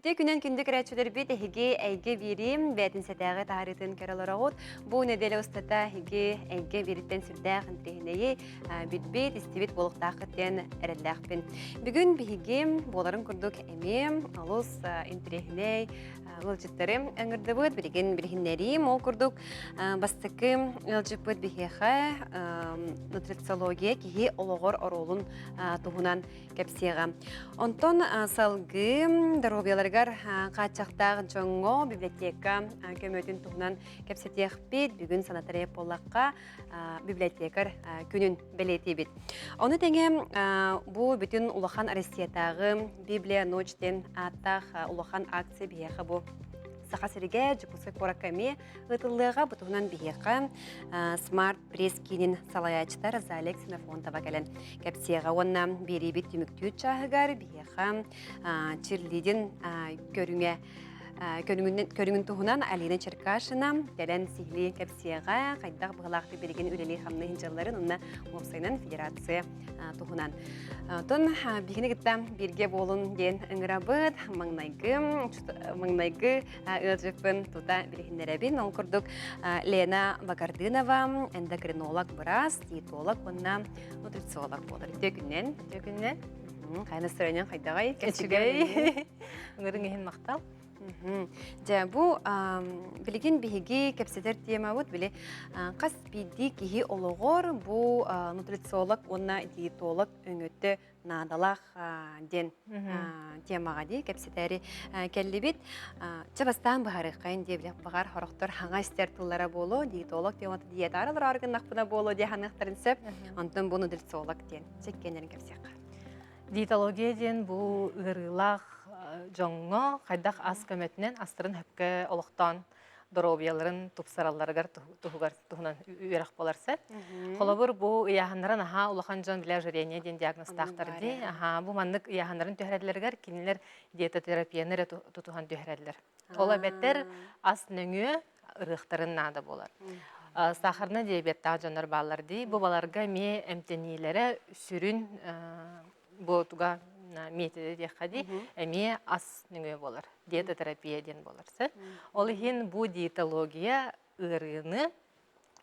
Үтүө күнэн күндү көрөөччүлэрбит эһиги эйгэ биэриим бээтинсэтээҕи таһаарыытын көрө олороҕут. Бу нэдиэлэ устата эһиги эйгэ биэриттэн сүрдээх интэриэһинэйи билбит, истибит буолуохтааххыт диэн эрэллээхпин. Бүгүн биһиги буоларын курдук эмиэ олус интэриэһинэй ыалдьыттары ыҥырдыбыт. Билигин билиһиннэриим. Ол курдук бастакы ыалдьыппыт биһиэхэ нутрициология киһи олоҕор оруолун туһунан кэпсиэҕэ. Онтон салгыы доруобуйаларыгар хааччахтаах дьоҥҥо библиотека көмөтүн туһунан кэпсэтиэхпит. Бүгүн санатар буоллахха библиотекарь күнүн бэлиэтиибит. Ону тэҥэ бу бүтүн улахан Россиятааҕы Библия ночь диэн ааттаах улахан акция биһиэхэ бу Саха сиригэр Дьокуускай куоракка эмиэ ыытыллыаҕа. Бу туһунан биһиэхэ Smart Пресс киинин салайааччыта Розалия Ксенофонтова кэлэн кэпсиэҕэ уонна биэриибит түмүктүүр чааһыгар биһиэхэ черлидин көрүҥэ көрүҥүн туһунан Алина Черкашина кэлэн сиһилии кэпсиэҕэ, хайдах быһылаахтык билигин үлэлии-хамныы сылдьалларын уонна уопсайынан федерация туһунан. Оттон биһигини кытта бииргэ буолун диэн ыҥырабыт. Маҥнайгы маҥнайгы ыалдьыппын тута билиһиннэрэбин. Ол курдук Лена Багардынова, эндокринолог быраас, диетолог уонна нутрициолог буолар. Үтүө күннэн. Үтүө күннэн. Хайа настроениең хайдаҕай? Үчүгэй. Ыҥырыҥ иһин махтал. Дьэ, бу билигин биһиги кэпсэтэр темабыт били хас биирдии киһи олоҕор бу нутрициолог уонна диетолог өҥөтө наадалаах диэн темаҕа дии кэпсэтээри кэллибит. Чэ бастаан быһаарыаххайын диэ билэх баҕар хорохтор хаҥа истэр тыллара буолуо, диетолог темата диетаары олороор гыннахпына буолуо диэ ханыахтарын сөп. Онтон бу нутрициолог диэн чэккиэннэрин кэпсиэххэ. Диетология диэн бу ыарыылаах дьоҥҥо хайдах ас көмөтүнэн астарын сөпкө олохтоон доруобуйаларын тупсаралларыгар туһугар туһунан үөрэх буолар сөп. Холобур, бу ыйааһыннарын аһаа улахан дьон билэ ожирение диэн диагнозтаахтар дии. Аһаа, бу маннык ыйааһыннарын түһэрэллэригэр кинилэр диетотерапияны эрэ тутуһан түһэрэллэр. Ол эбэтэр ас нөҥүө ырыахтарын наада буолар. Сахарнай диабеттаах дьоннор бааллар дии. Бу баларга эмиэ эмтэниилэрэ сүрүн бу туга метода диэххэ дии, эмиэ ас нөҥүө буолар. Диетотерапия диэн буолар. Ол иһин бу диетология ыарыыны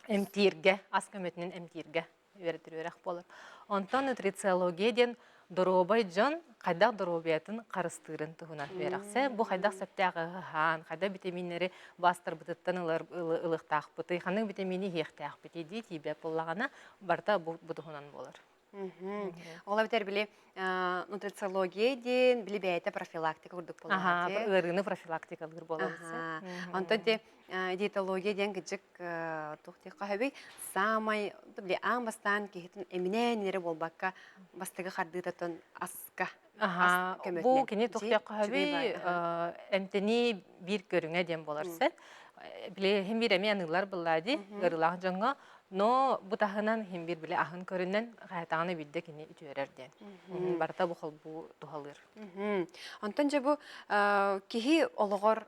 эмтииргэ, ас көмөтүнэн эмтииргэ үөрэтэр үөрэх буолар. Онтон нутрициология диэн доруобай дьон хайдах доруобуйатын харыстыырын туһунан үөрэхсэ. Бу хайдах сөптөөх ыһаан, хайдах витаминнэри бастарбытыттан ылыахтаахпытый, ханнык витамини иһиэхтээхпитий дии тиийбэт буоллаҕына, барыта бу туһунан буолар. Ол эбэтэр били нутрициология диэн били бэйэтэ профилактика курдук буолар. Ыарыыны профилактикалыыр буолабыт. Онтон те диетология диэн кыдьык туох диэххэ сөбүй саамай били аан бастаан киһитин эминээн эрэ буолбакка бастакы хардыытатын аска Бу кини туох диэххэ сөбүй эмтэнии биир көрүҥэ диэн буолар сен. Били хим биир эмиэ аныылар быллаа дии ыарыылаах дьоҥҥо но бу таһынан хим биир били аһын көрүнэн хаһытаҕына биирдэ кини үтүөрэр диэн. Барыта бу холбуу туһалыыр. Онтон дьэ бу киһи олоҕор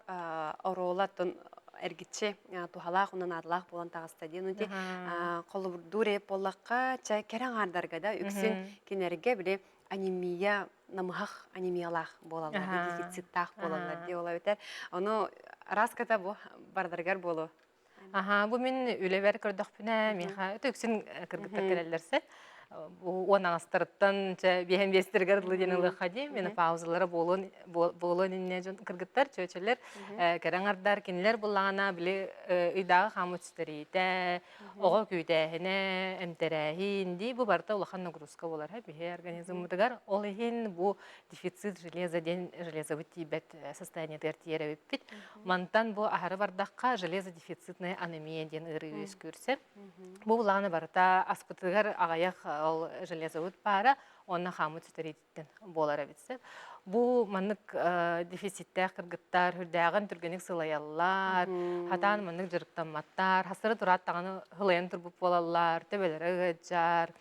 оруола оттон эргиччи туһалаах уонна наадалаах буолан таҕыста диэн ити холобурдуур эп буоллахха чэ кэрэ аҥаардарга да үксүн кинилэргэ били анемия намыһах анемиялаах буолаллар дефициттаах буолаллар дии ол эбэтэр ону араас бу бардарыгар буолуо. Аха, бу мин үлэбэр көрдөхпүнэ, миэхэ өтө үксүн кыргыттар кэлэллэрсэ. Бу уон аҥастарыттан чэ биэһэн биэстэригэр дылы диэн ылыахха дии. Менопаузалара буолуон буолуон иннинэ дьон кыргыттар, чүөчэлэр кэрэ аҥардар кинилэр буллаҕына били ыйдааҕы хаамыт сүтэриитэ, оҕо күүтээһинэ, эмтэрээһин дии бу барыта улахан нагрузка буолар биһи организммытыгар. Ол иһин бу дефицит железа диэн железобыт тиийбэт состояниетыгар тиийэр эбиппит. Мантан бу аһары бардахха железодефицитная анемия диэн ыарыы үөскүүр сөп. Бу былааны барыта аспытыгар аҕыйах ол железобыт баара уонна хааммыт сүтэриититтэн буолар эбит сөп. Бу маннык дефициттээх кыргыттар үрдээҕин түргэнник сылайаллар, хатаан маннык дьарыктамматтар, хастары тураат даҕаны сылайан турбут буолаллар, төбөлөрө ыалдьар,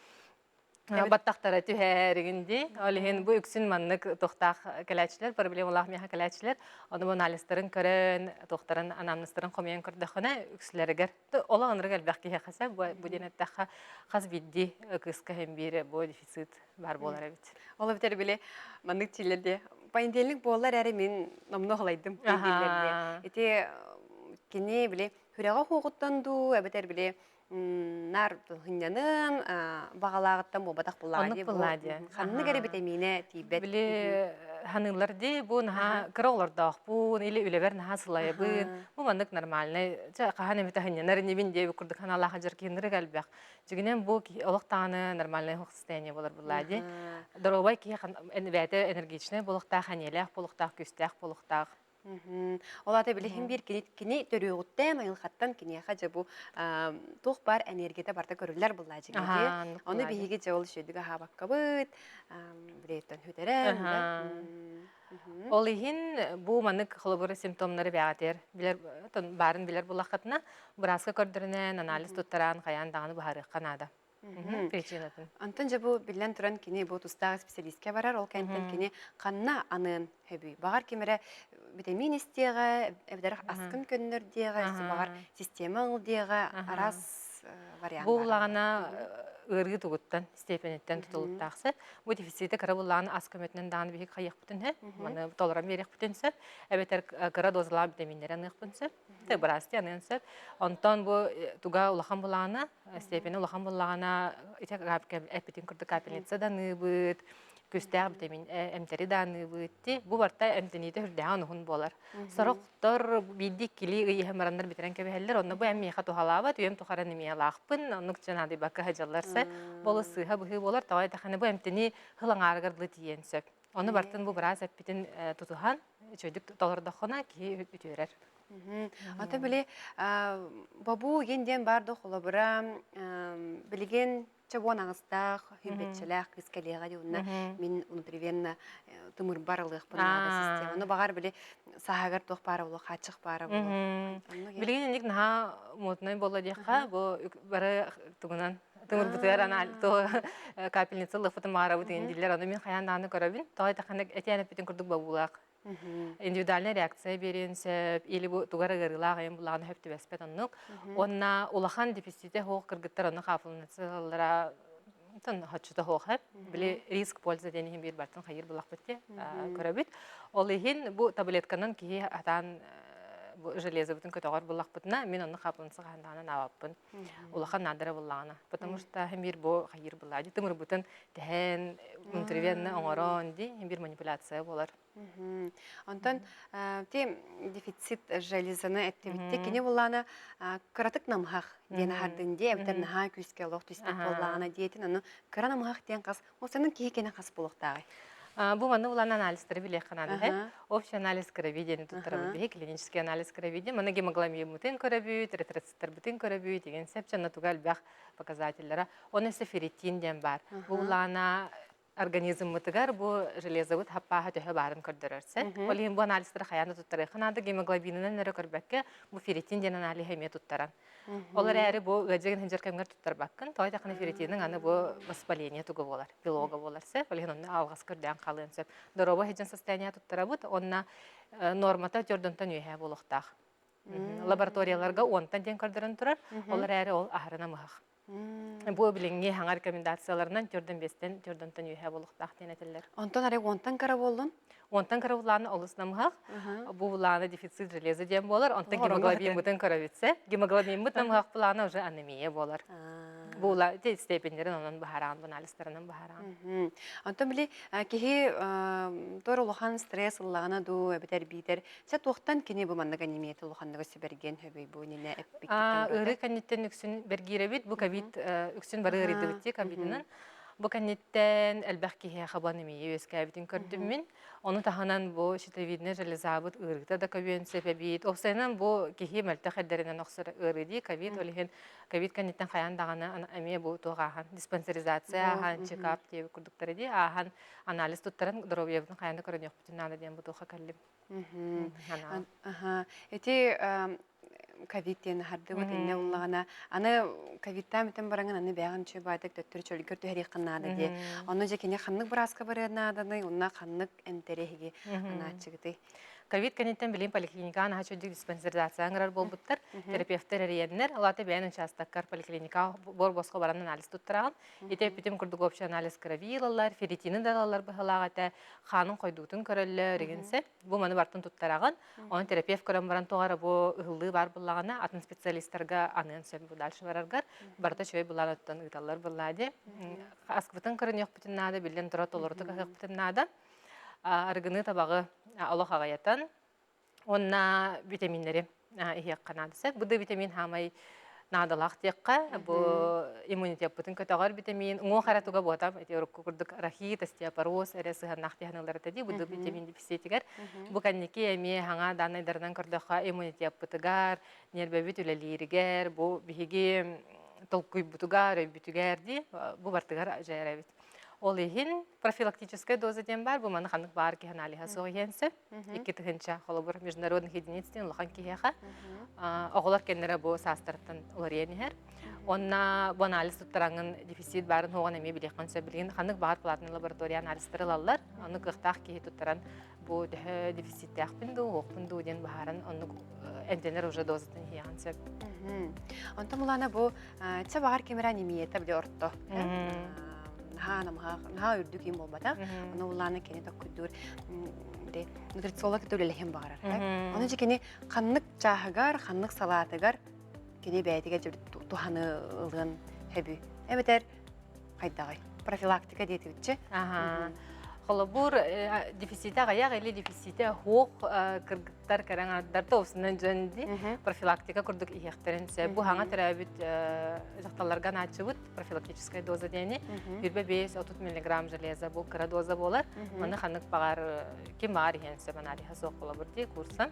баттахтара түһээригин дии. Ол иһин бу үксүн маннык туохтаах кэлээччилэр, проблемалаах миэхэ кэлээччилэр, ону бу анализтарын көрөн, туохтарын анамнезтарын хомуйан көрдөххүнэ, үксүлэригэр олох ынырык элбэх киһиэхэ сөп. Бу диэн эттэххэ, хас биирдии кыыска иһин биир бу дефицит баар буолар эбит. Ол эбэтэр били маннык чилэрде. Понедельник буоллар эрэ мин номнуо халайдым дииллэр Ити кини били хүрэҕэ хуоҕуттан дуу эбэтэр били нар хынньанын баҕалааҕыттан буолбатах буллаҕа Оннук дии бу буллаа дии. ханнык эрэ битэмиинэ тиийбэт. Били ханыыллар дии бу наһаа кыра олордоохпун или үлэбэр наһаа сылайабын бу маннык нормальный чэ хаһан эмитэ хынньанар инибин диэбит курдук ханаалаах дьаркиыннары элбэх. Дьигинэн бу олох даҕаны нормальный состояние болар буллаа дии. Доруобай киһи бэйэтэ энергичнэй буолуохтаах, эниэлээх буолуохтаах, күүстээх буолуохтаах. Ол аата билиһин биир кини кини төрүөҕүттэн айылҕаттан киниэхэ дьэ бу туох баар энергията барыта көрүллэр буллаа дьиҥэ. Ону биһиги дьэ ол үчүгэйдик аһаабаккабыт, билиэттэн сүтэрэн да. Ол иһин бу маннык холобура симптомнары бэҕэтиэр билэр баарын билэр буллаххытына бырааска көрдөрүнэн анализ туттараан хайаан даҕаны быһаарыахха наада. Причинатын. Онтон дьэ бу биллэн туран кини бу тустаах специалистка барар, ол кэнниттэн кини ханна аныан сөбүй? Баҕар ким эрэ битэмиин истиэҕэ, эбэтэр аскын көннөр диэҕэ, баҕар система ыл диэҕэ, араас вариант Бу улаҕана ыарыы тугуттан, степениттэн тутулуктаахсы. Бу дефицити кыра буллаҕына ас көмөтүнэн даҕаны биһиги хайыахпытын сөп, маны толорон биэриэхпитин сөп, эбэтэр кыра дозалаах витаминнэри аныахпын сөп, быраасты аныан сөп. Онтон бу туга улахан булаҕына, степени улахан буллаҕына, ити эппитин курдук капельница да аныыбыт, күүстээх витамин эмтэри да аныыбыт. Бу барта эмтэниитэ үрдээҕин уһун буолар. Сорохтор биирдии иккилии ый иһэн бараннар бүтэрэн кэбиһэллэр, онно бу эм миэхэ туһалаабат, үйэм тухары эмиэлаахпын, оннук дьон наадыйбакка сылдьаллар сэ. Болу сыыһа быһыы буолар, тоҕо этэххинэ бу эмтэни хыл аҥаарыгар дылы тиийиэн сөп. Ону бартын бу быраас эппитин тутуһан, үчүгэйдик толордоххуна киһи үтүөрэр. Ата били бобуу игин диэн баар да холобура билигин чобуон аҕыстаах, хүббэччэлээх кыыс кэлиэҕэ дии уонна мин внутривенно тымырбар ылыахпын наада система. Ону баҕар били сааһыгар туох баара буолуо, хааччах баара буолуо. Билигин инник наһаа моднай буолла диэххэ, бу бары тугунан тымырбытыгар анаал капельница ылыахпытын баҕарабыт диэн дииллэр. Ону мин хайаан даҕаны көрөбүн. Тоҕо этэххинэ этиэн эппитин курдук бобуулаах. Индивидуальная реакция биэриэн сөп, или бу тугар ыарыылаах айан буллаҕына сөп түбэспэт оннук. Уонна улахан дефицитэ суох кыргыттар онно хаапылынациялара хоччута суох Били риск польза диэн иһин биир бартын хайыр буллахпыт те көрөбүт. Ол иһин бу таблетканан киһи атаан бу железобытын көтөҕөр буллахпытына мин онно хаапылынса хаһан аабаппын. Улахан наадара буллаҕына. Потому что хим бу хайыр буллаа. Тымырбытын тэһэн внутривенно оҥорон ди бир манипуляция болар. Онтон ти дефицит железаны эттибитте кини буллаана кыратык намыһах диэн аһардын дии эбэтэр наһаа күүскэ олох түспүт буоллаҕына диэтин ону кыра намыһах диэн хас осанын киһи кэнэ хас буолуохтааҕый? Бу манна улаан анализтары билиэххэ наада. Общий анализ крови диэни туттарабыт биһи, клинический анализ крови диэн. Маны гемоглобиммытын көрөбүт, эритроциттарбытын көрөбүт, деген сөп дьонно туга элбэх показателлара. Оны өссө ферритин диэн баар. Бу улаана организммытыгар бу железобыт хаппааһа төһө баарын көрдөрөр сөп. Ол иһин бу анализтары хайаан да туттарыахха наада, гемоглобинынан эрэ көрбөккө, бу ферритин диэн аналиһы эмиэ туттаран. Ол эрээри бу ыалдьыгын сылдьар кэмҥэр туттарбаккын, тоҕо диэтэххинэ ферритиниҥ аны бу воспаление туга буолар, белога буолар сөп. Ол иһин онно алҕас көрдөөн хаалыан сөп. Доруобай сылдьан состояние туттарабыт, уонна нормата төрдөнтөн үөһээ буолуохтаах. Лабораторияларга уонтан диэн көрдөрөн турар, ол эрээри ол аһарына мыһах. Бу билиҥҥи хаҥа рекомендацияларынан төрдөн биэстэн төрдөнтөн үөһэ буолуохтаах диэн этэллэр. Онтон арай уонтан кыра буоллун? Уонтан кыра булааны олус намыһах. Бу булааны дефицит железа диэн буолар. Онтон гемоглобиммытын көрөбүтсэ. Гемоглобиммыт намыһах булаана уже анемия буолар. Бу ула степеннерин онон баһараан, анализтарынан баһараан. Онтон били киһи тор улахан стресс ыллаҕына дуу, эбэтэр биитэр Чэ, туохтан кини бу маннык анимията улаханныгы сүбэргиэн хөбүй бу иннинэ эппиккиттэн ураты? Ыарыы кэнниттэн үксүн бэргиирэбит, бу ковид үксүн бары ыарыйдыбыт дии ковидынан. Бу кэнниттэн элбэх киһиэхэ бу анемия үөскээбитин көрдүм мин. Ону таһынан бу щитовидная железабыт ыарыыта да көбүөн сөп эбит. Уопсайынан бу киһи мөлтөх эрдэринэн охсор ыарыы дии ковид, ол иһин ковид кэнниттэн хайаан даҕаны эмиэ бу туох ааһан диспансеризация ааһан, чекап диэбит курдуктары дии ааһан анализ туттаран доруобуйабытын хайаан да көрүнүөхпүтүн наада диэн бу туохха кэллим. Ити ковид диэн аһардыбыт иннэ уллаҕына аны ковидтаан бүтэн бараҥын аны бэйэҕин үчүгэй баайдык төттөрү чөлгөр түһэриэххин наада дии. Онно дьэ кини ханнык бырааска барыан нааданый, онно ханнык эмтэри эһиги анааччыгытый? Ковид кэнниттэн билигин поликлиникаҕа наһаа үчүгэй диспансеризация ыҥырар буолбуттар. Терапевтэр эрийэннэр, ол аата бэйэн учаастаккар поликлиникаҕа буор-босхо баран анализ туттараҕын. Ити эппитим курдук общий анализ крови ылаллар, ферритины да ылаллар быһыылаах этэ, хаанын хойдуутун көрөллөр, игинсэ. Бу маны бартын туттараҕын. Онон терапевт көрөн баран тоҕо эрэ бу ыһыллыы баар буллаҕына, атын специалистарга аныан сөп бу дальше бараргар. Барыта үчүгэй былаан оттон ыыталлар быллаа дии. Аскыбытын көрүнүөхпүтүн наада, биллэн турар толорутук аһыахпытын наада. Арыгыны, табаҕы олох аҕыйатан уонна витаминнэри иһиэххэ наада. Бу да витамин хаамай наадалаах диэххэ, бу иммунитеппытын көтөҕөр витамин, уҥуох эрэ туга буотам, ити урукку курдук рахит, остеопороз эрэ сыһыаннаах диһаналар этэ дии, бу да витамин дефицитигэр. Бу кэнники эмиэ хаҥа дааннайдарынан көрдөххө иммунитеппытыгар, ньиэрбэбит үлэлииригэр, бу биһиги толкуйбутугар, өйбүтүгэр дии, бу бартыгар дьайар эбит. Ол иһин профилактическая доза диэн баар, бу маны ханнык баар киһи аналиһа суох иһиэн сөп. 2000 холобур международных единиц диэн улахан киһиэхэ. Оҕолор кэннэрэ бу саастарыттан уларыйан иһэр. Онна бу анализ туттараҥын дефицит баарын хуоҕун эмиэ билиэххин сөп. Билигин ханнык баар платный лаборатория анализтары ылаллар. Ону кыахтаах киһи туттаран бу төһө дефициттээхпин дуу, уохпун дуу диэн баһааран оннук эмтэнэр уже дозатын иһиэҕин сөп. Онтон Мулана бу чэ баҕар ким эрэ анемията били орто. Наһаа намыһах, наһаа үрдүк им буолбатах. Ону Улаана кини токкуйдуур нутрициолог үлэлэһин баҕарар. Ону дьэ кини ханнык чааһыгар, ханнык салаатыгар кини бэйэтигэр туһаны ылыан сөбүй. Эбэтэр хайдаҕый? Профилактика диэтибитчи. Холобур, дефицитэ аҕыйах или дефицитэ суох кыргыттар кэрэҥ тоосунан дьон ди профилактика курдук иһиэхтэрин сөп. Бу хаҥа төрөөбүт дьахталларга анааччыбыт профилактическая доза диэни 25-30 миллиграмм железа бу кыра доза буолар. Маны ханнык баҕар ким баҕар иһиэн сөп аналиһа суох холобур дии курса.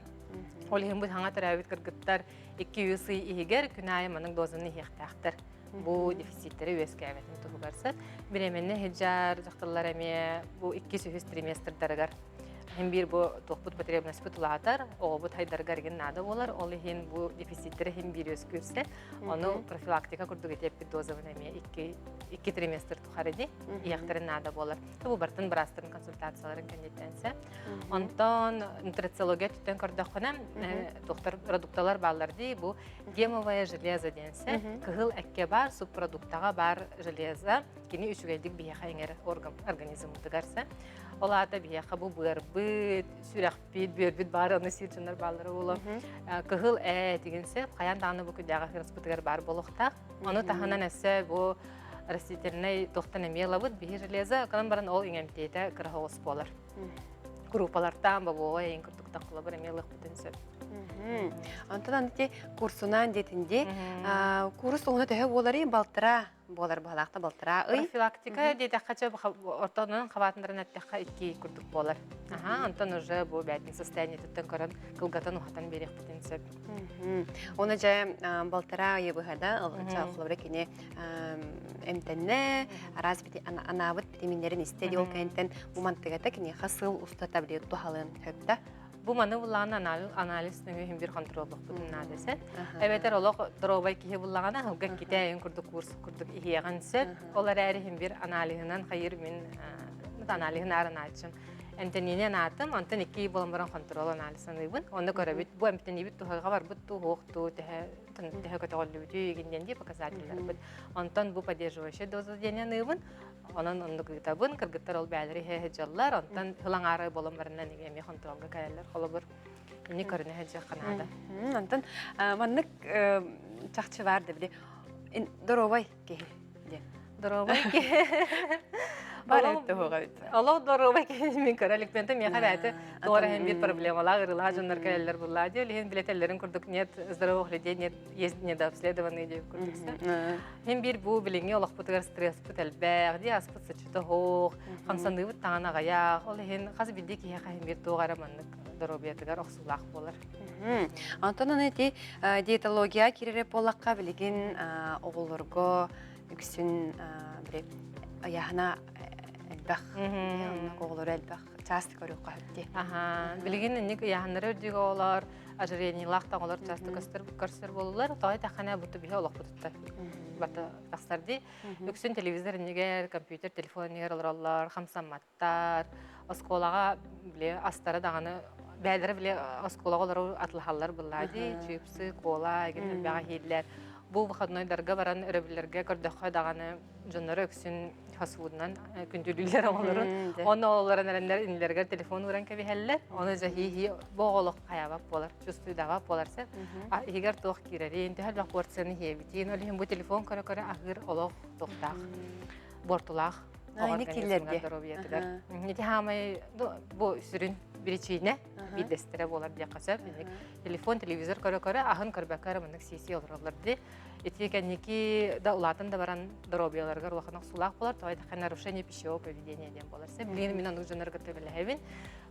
Ол иһин бу хаҥа төрөөбүт кыргыттар 2-3 ый иһигэр күн аайы маннык дозаны иһиэхтээхтэр. Бу дефициттэри үөскээбэтин туһугар сөп. Бириэмэннэ сылдьар дьахталлар эмиэ бу иккис-үһүс триместрдарыгар иһин биир бу туохпут потребностьпут улаатар, оҕобут хайдарыгар игин наада буолар, ол иһин бу дефициттэр иһин биир үөскүүрсэ, ону профилактика курдук ити эппит дозабын эмиэ икки триместр тухары ди иэхтэрин наада буолар. Бу бартын быраастарын консультацияларын кэнниттэн сэ. Онтон нутрициология өттүттэн көрдөххүнэ, туохтар продукталар бааллар дии, бу гемовое железо диэн сэ, кыһыл экке бар, субпродуктаҕа бар железо, кини үчүгэйдик биһиэхэ иҥэр организммытыгар сэ. Ол аата биһиэхэ бу быарбыт, сүрэхпит, бүөрбүт баар, аны сиир дьоннор бааллара буолуо. Кыһыл ээ тигин сөп, хайаан даҕаны бу күннээҕи аһыырыспытыгар баар буолуохтаах. Ону таһынан өссө бу растительнай туохтан эмиэ ылабыт, биһи железо, кынан баран ол иҥэмтиэтэ кыра соҕус буолар. Куруупалартаан, бобуоҕа эйин курдук таххылабыр эмиэ ылыахпытын сөп. Онтон аны ити курсунаан диэтин дии. Курс уһуна төһө буоларый? Балтара буолар быһалаахта балтараа ый. Профилактика диэтэххэ чэ ортонон хабаатыннаран эттэххэ икки курдук буолар. Аха, онтон уже бу бээтин состояниетыттан көрөн кылгатан уһатан биэриэхпитин сөп. Оны дьэ балтараа ыйы быһада холобура кини эмтэннэ, араас анаабыт витаминнэрин истэ ол кэнниттэн бу мантыгата киниэхэ сыл устата били туһалыан сөп да. Бу маны буллаҕына анализ нөҥүө иһин бир контроллуохпутун наада сөп. Эбэтэр олох доруобай киһи буллаҕына аһылга иккитэ курдук курс курдук иһиэҕин сөп. Ол эрээри иһин бир аналиһынан хайыр мин аналиһын ааранааччым. Эмтэниини анаатым, онтон икки ый буолан баран контрол анализ аныыбын. Онно көрөбүт, бу эмтэниибит туһаҕа барбыт дуу, суох дуу, төһө көтөҕүллүбүтүй игин диэн дии показателларбыт. Онтон бу поддерживающая доза диэни аныыбын. Онон оннук ыытабын, кыргыттар ол бээлэри иһэ сылдьаллар, онтон сыл аҥаара буолан баранан эмиэ хонтуруолга кэлэллэр. Холобур, ини көрүнэ сылдьыахха наада. Онтон маннык чахчы баар да били доруобай киһи диэн. Доруобай киһи. Бар эбит туһуга эбит. Олох доруобай киһи мин көрө иликпин. Миэхэ бэйэтэ туора иһин биир проблемалаах ырылаах дьоннор кэлэллэр буллаа диэ. Ол иһин билэтэллэрин курдук нет здоровых людей, нет есть недообследованные диэбит курдук. Мин биир бу билиҥҥи олохпутугар стресспыт элбэх, дии аспыт сыччыта суох, хамсаныыбыт таҥан аҕыйах, ол иһин хас биирдии киһиэхэ иһин биир туох эрэ маннык доруобуйатыгар охсуулаах буолар. Онтон аны ити диетология киирэрэ буоллахха билигин оҕолорго үксүн били ыйааһына элбэх, оннук оҕолору элбэх часто көрүөххэ сөп дии. Аха, билигин инник ыйааһыннары үрдүк оҕолор, ожирениелаах да оҕолор часто көрсөр буолулар. Тоҕо этэххинэ бу биһи олохпутуттан бата тахсар дии. Үксүн телевизор иннигэр, компьютер, телефон иннигэр олороллор, хамсамматтар. Оскуолаҕа били астара даҕаны Бээлэрэ били оскуолаҕа олору атылаһаллар быллаа дии, чипсы, кола, эгин элбэҕи иһииллэр. Бу выходнойдарга баран өрөбүллэргэ көрдөххө даҕаны дьонноро үксүн фастфудунан күндүлүүллэр оҕолорун. Онно олорон эрэннэр иннилэригэр телефон ууран кэбиһэллэр. Ону дьэ хии-хии бу оҕолох хайаабат буолар, чувствуйдаабат буолар сеп. Иһигэр туох киирэрин, төһө элбэх порцияны иһиэбитин, ол иһин бу телефон көрө-көрө аһыыр олох туохтаах буортулаах организмҥа доруобуйатыгар. Ити хаамай бу сүрүн биричиинэ биирдэстэрэ буолар диэххэ сөп. Телефон, телевизор көрө-көрө аһын көрбөккө эрэ маннык сии-сии олороллор дии. Ити кэнники да улаатан да баран доруобуйаларыгар улахан охсуулаах буолар. Тоҕо диэтэххэ нарушение пищевого поведения диэн буолар. Билигин мин оннук дьоннору кытта үлэлэһэбин.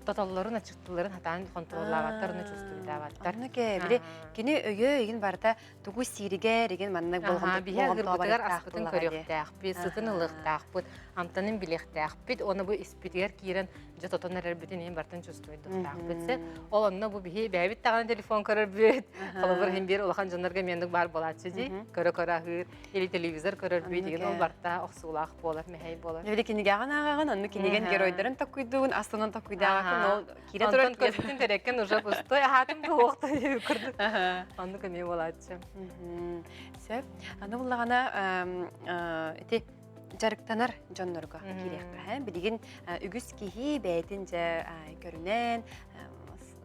Тотоллорун, аччыктыылларын хатаан хонтуруоллаабаттар, уну чувствуйдаабаттар. Оннук ээ, били кини өйө игин барыта тугу сииригэр игин маннык Биһи аһыырбытыгар аспытын көрүөхтээхпит, сытын ылыахтаахпыт, амтанын билиэхтээхпит, уонна бу испитигэр киирэн дьэ тотон эрэрбитин иһин бартын чувствуйдуохтаахпыт. Ол онно бу биһи бэйэбит даҕаны телефон көрөрбүт, холобур иһин биир улахан дьоннорго эмиэ баар буолааччы дии, көрө-көрө аһыыр, или телевизор көрөрбүт, игин ол барта охсуулаах буолар, мэһэй буолар. Били кинигэҕин ааҕаҕын, онно кинигэн геройдарын токкуйдуугун, астынан токкуйдааҕаккын, ол киирэ турар. Онтон көрбүтүн тэрэккин уже пустой, аһаатым да диэбит курдук. Оннук эмиэ буолааччы. Сөп. Аны буллаҕына ити дьарыктанар дьоннорго киириэххэ. Билигин үгүс киһи бэйэтин дьэ көрүнэн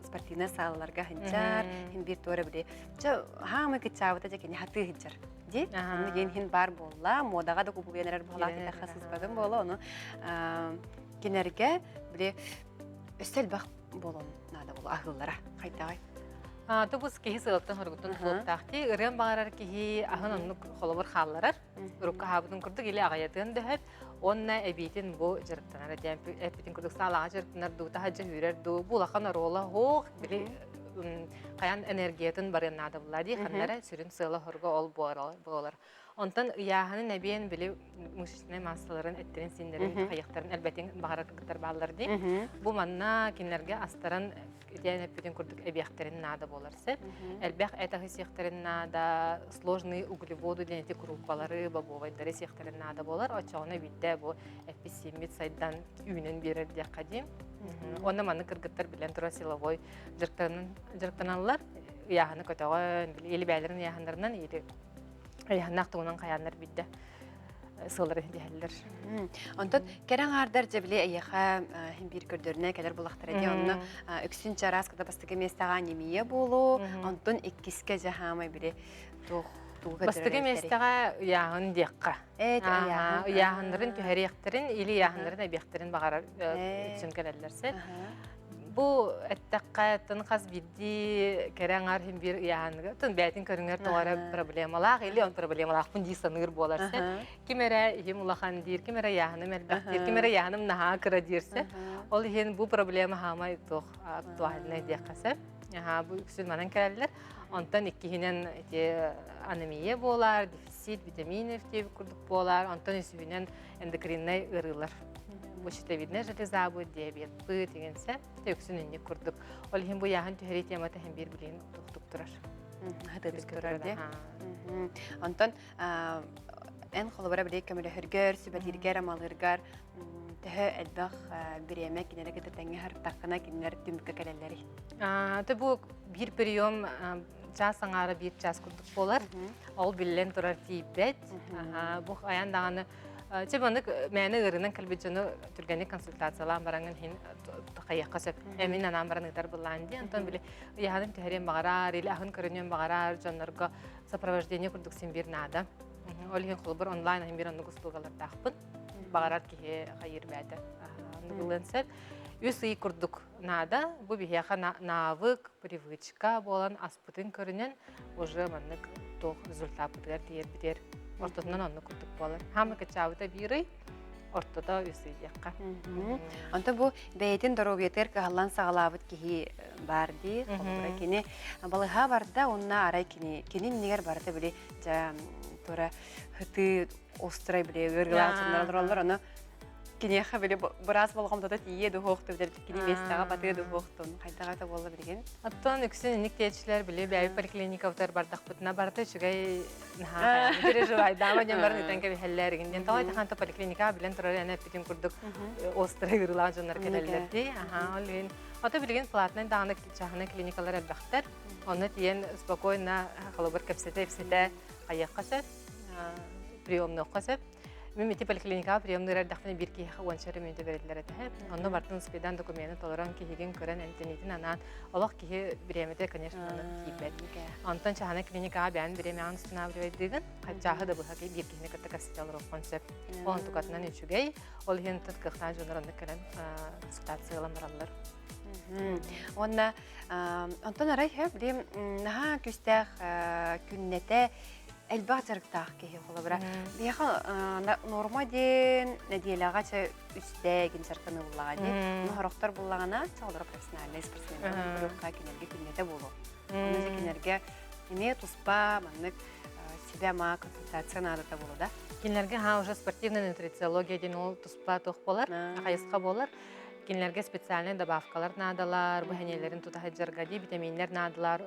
спортивнай саалаларга сылдьар, хин биир туора били чэ хаамай кыччаабыта дьэ кини хатыы сылдьар ди. Онно диэн хин бар буолла, модаҕа да кубулуйан эрэр буолаах диэтэххэ сыспатын буола, ону кинерге били өссө элбэх буолуон наада буолу аһыыллара хайдаҕай? Тубус киһи сыалыттан хоругуттан тутулуктаах дии. Ырыан баҕарар киһи аһын оннук холобур хаалларар. Урукку аһаабытын курдук или аҕыйатыан дөһөт. Уонна эбиитин бу дьарыктанар диэн эппитин курдук саалаҕа дьарыктанар дуу, таһырдьа үүрэр дуу, бу улахан оруола суох. Били хайан энергиятын барыан наада булла дии. Ханна эрэ сүрүн сыала хорго ол буолар. Онтон ыйааһынын эбиэн били мышечнай массаларын, эттэрин, синнэрин, хайыахтарын элбэтин баҕарар кыргыттар бааллар дии. Бу манна кинилэргэ астаран итиэн эппитин курдук эбиэхтэрин наада буолар сөп. Элбэх эт аһы сиэхтэрин наада, сложные углеводы диэн ити круппалары, бобовайдары сиэхтэрин наада буолар. Оччоҕуна биирдэ бу эппит-сииммит сайдан үүнэн биэрэр диэххэ дии. Уонна маннык кыргыттар билэн турар силовой дьарыктаналлар. Ыйааһыны көтөҕөн, или бэйэлэрин ыйааһыннарынан, или ыйааһыннаах тугунан хайааннар биирдэ сыаллары диһэллэр. Онтон кэрэ аҥаардар дьэ били эйиэхэ иһин биир көрдөрүнэ кэлэр булахтара дии онно үксүн чараас кыта бастакы миэстэҕэ анемия буолуо онтон иккискэ дьэ хаамай били туох тугу Бастакы миэстэҕэ ыйааһын диэххэ. Ыйааһыннарын түһэриэхтэрин или ыйааһыннарын эбиэхтэрин баҕарар үксүн кэлэллэр сэ. Бу эттэххэ, тын хас биирдии кэрэ аҥаар иһин биир ыйааһыныгар, тын бэйэтин көрүҥэр тоҕо эрэ проблемалаах или он проблемалаахпын дии саныыр буолар сэ. Ким эрэ иһим улахан диир, ким эрэ ыйааһыным элбэх диир, ким эрэ ыйааһыным наһаа кыра диир сэ. Ол иһин бу проблема хаамай туох актуальнай диэххэ сөп. Аһаа, бу үксүн манан кэлэллэр. Онтон иккиһинэн ити анемия буолар, дефицит витаминов диэбит курдук буолар. Онтон үсүһүнэн эндокриннай ыарыылар. Бу щитовидная железабыт, диабетпыт деген сэ үксүн инник курдук. Ол иһин бу ыйааһын түһэрии темата иһин биир билигин тохтук турар. Хатытык турар дии. Онтон эн холобура били көмөлөһөргөр, сүбэлииргэр, амалыыргар төһө элбэх бириэмэ кинилэри кытта тэҥҥэ сырыттаххына кинилэр түмүккэ кэлэллэрий? Ты бу биир прием чаас аҥаара биир чаас курдук буолар. Ол биллэн турар тиийбэт. Бу айан даҕаны Чэ маннык мээнэ ыарыынан кэлбит дьону түргэнник консультациялаан бараҥын иһин хайыахха сөп. Эмин анаан баран ыытар былаан дии. Онтон били ыйаһанын түһэриэн баҕарар, или аһын көрүнүөн баҕарар дьоннорго сопровождение курдук син биир наада. Ол иһин холобур онлайн иһин биир оннук услугалардаахпын. Баҕарар киһи хайыыр бээтэ. Оннук ылыан сөп. Үс ый курдук наада. Бу биһиэхэ навык, привычка буолан аспытын көрүнэн уже маннык туох результаппытыгар тиийэрбитигэр ортотунан оннук курдук буолар. Хаама кыччаабыта биир ый, ортото үс ый диэххэ. Онто бу бэйэтин доруобуйатыгар кыһаллан саҕалаабыт киһи баар дии. Холобура кини балыһа барда уонна арай кини кини иннигэр барыта били дьэ тура хытыы острай били ыарыылаах дьоннор олороллор ону. Киниэхэ били быраас болҕомтото тиийиэ дуһуохту, кини миэстэҕэ батыа дуһуохтун, хайдаҕа это буолла билигин? Оттон үксүн инник диэччилэр били бэйэбит поликлиникабытыгар бардахпытына барыта үчүгэй наһаа переживайдаама диэн баран ытан кэбиһэллэр игин диэн тоҕо этихан поликлиникаҕа билэн турар эн эппитин курдук острый ыарыылаах дьоннор кэлэллэр дии аха ол иһин ото билигин платнай даҕаны чааһынай клиникалар элбэхтэр онно тиийэн спокойно холобур кэпсэтэ-ипсэтэ хайыахха сөп приемнуохха сөп Мин ити поликлиникаҕа приемныыр эрдэхпинэ биир киһиэхэ уонча эрэ мүнүүтэ бэриллэр этэ. Онно бартын успейдаан докумены толорон киһигин көрөн эмтэниитин анаан олох киһи бириэмэтэ, конечно, онно тиийбэт. Онтон чааһынай клиникаҕа бэйэн бириэмэҕин устанавливайдыыгын, чааһы да быһа биир киһини кытта кэпсэтэ олоруоххун сөп. Ол онтукатынан үчүгэй. Ол иһин тут кыахтаах дьоннор оннук кэлэн консультация ылан бараллар. Уонна онтон арай били наһаа күүстээх күннэтэ элбэх дьарыктаах киһи холобура. Биһиэхэ норма диэн нэдиэлэҕэ чэ үстэ гин дьарыктаныллаҕа дии. Ону сорохтор буллаҕына, чэ олоро профессиональнай спортсменнар көрүөххэ кинилэргэ күннэтэ буолуо. Ону дьэ кинилэргэ эмиэ туспа маннык сүбэ-ама консультация наадата буолуо да. Кинилэргэ ха уже спортивная нутрициология диэн ол туспа туох буолар, хайысха буолар. Кинилэргэ специальнай добавкалар наадалар, бу хэньэлэрин тута сылдьарга дии, витаминнэр наадалар,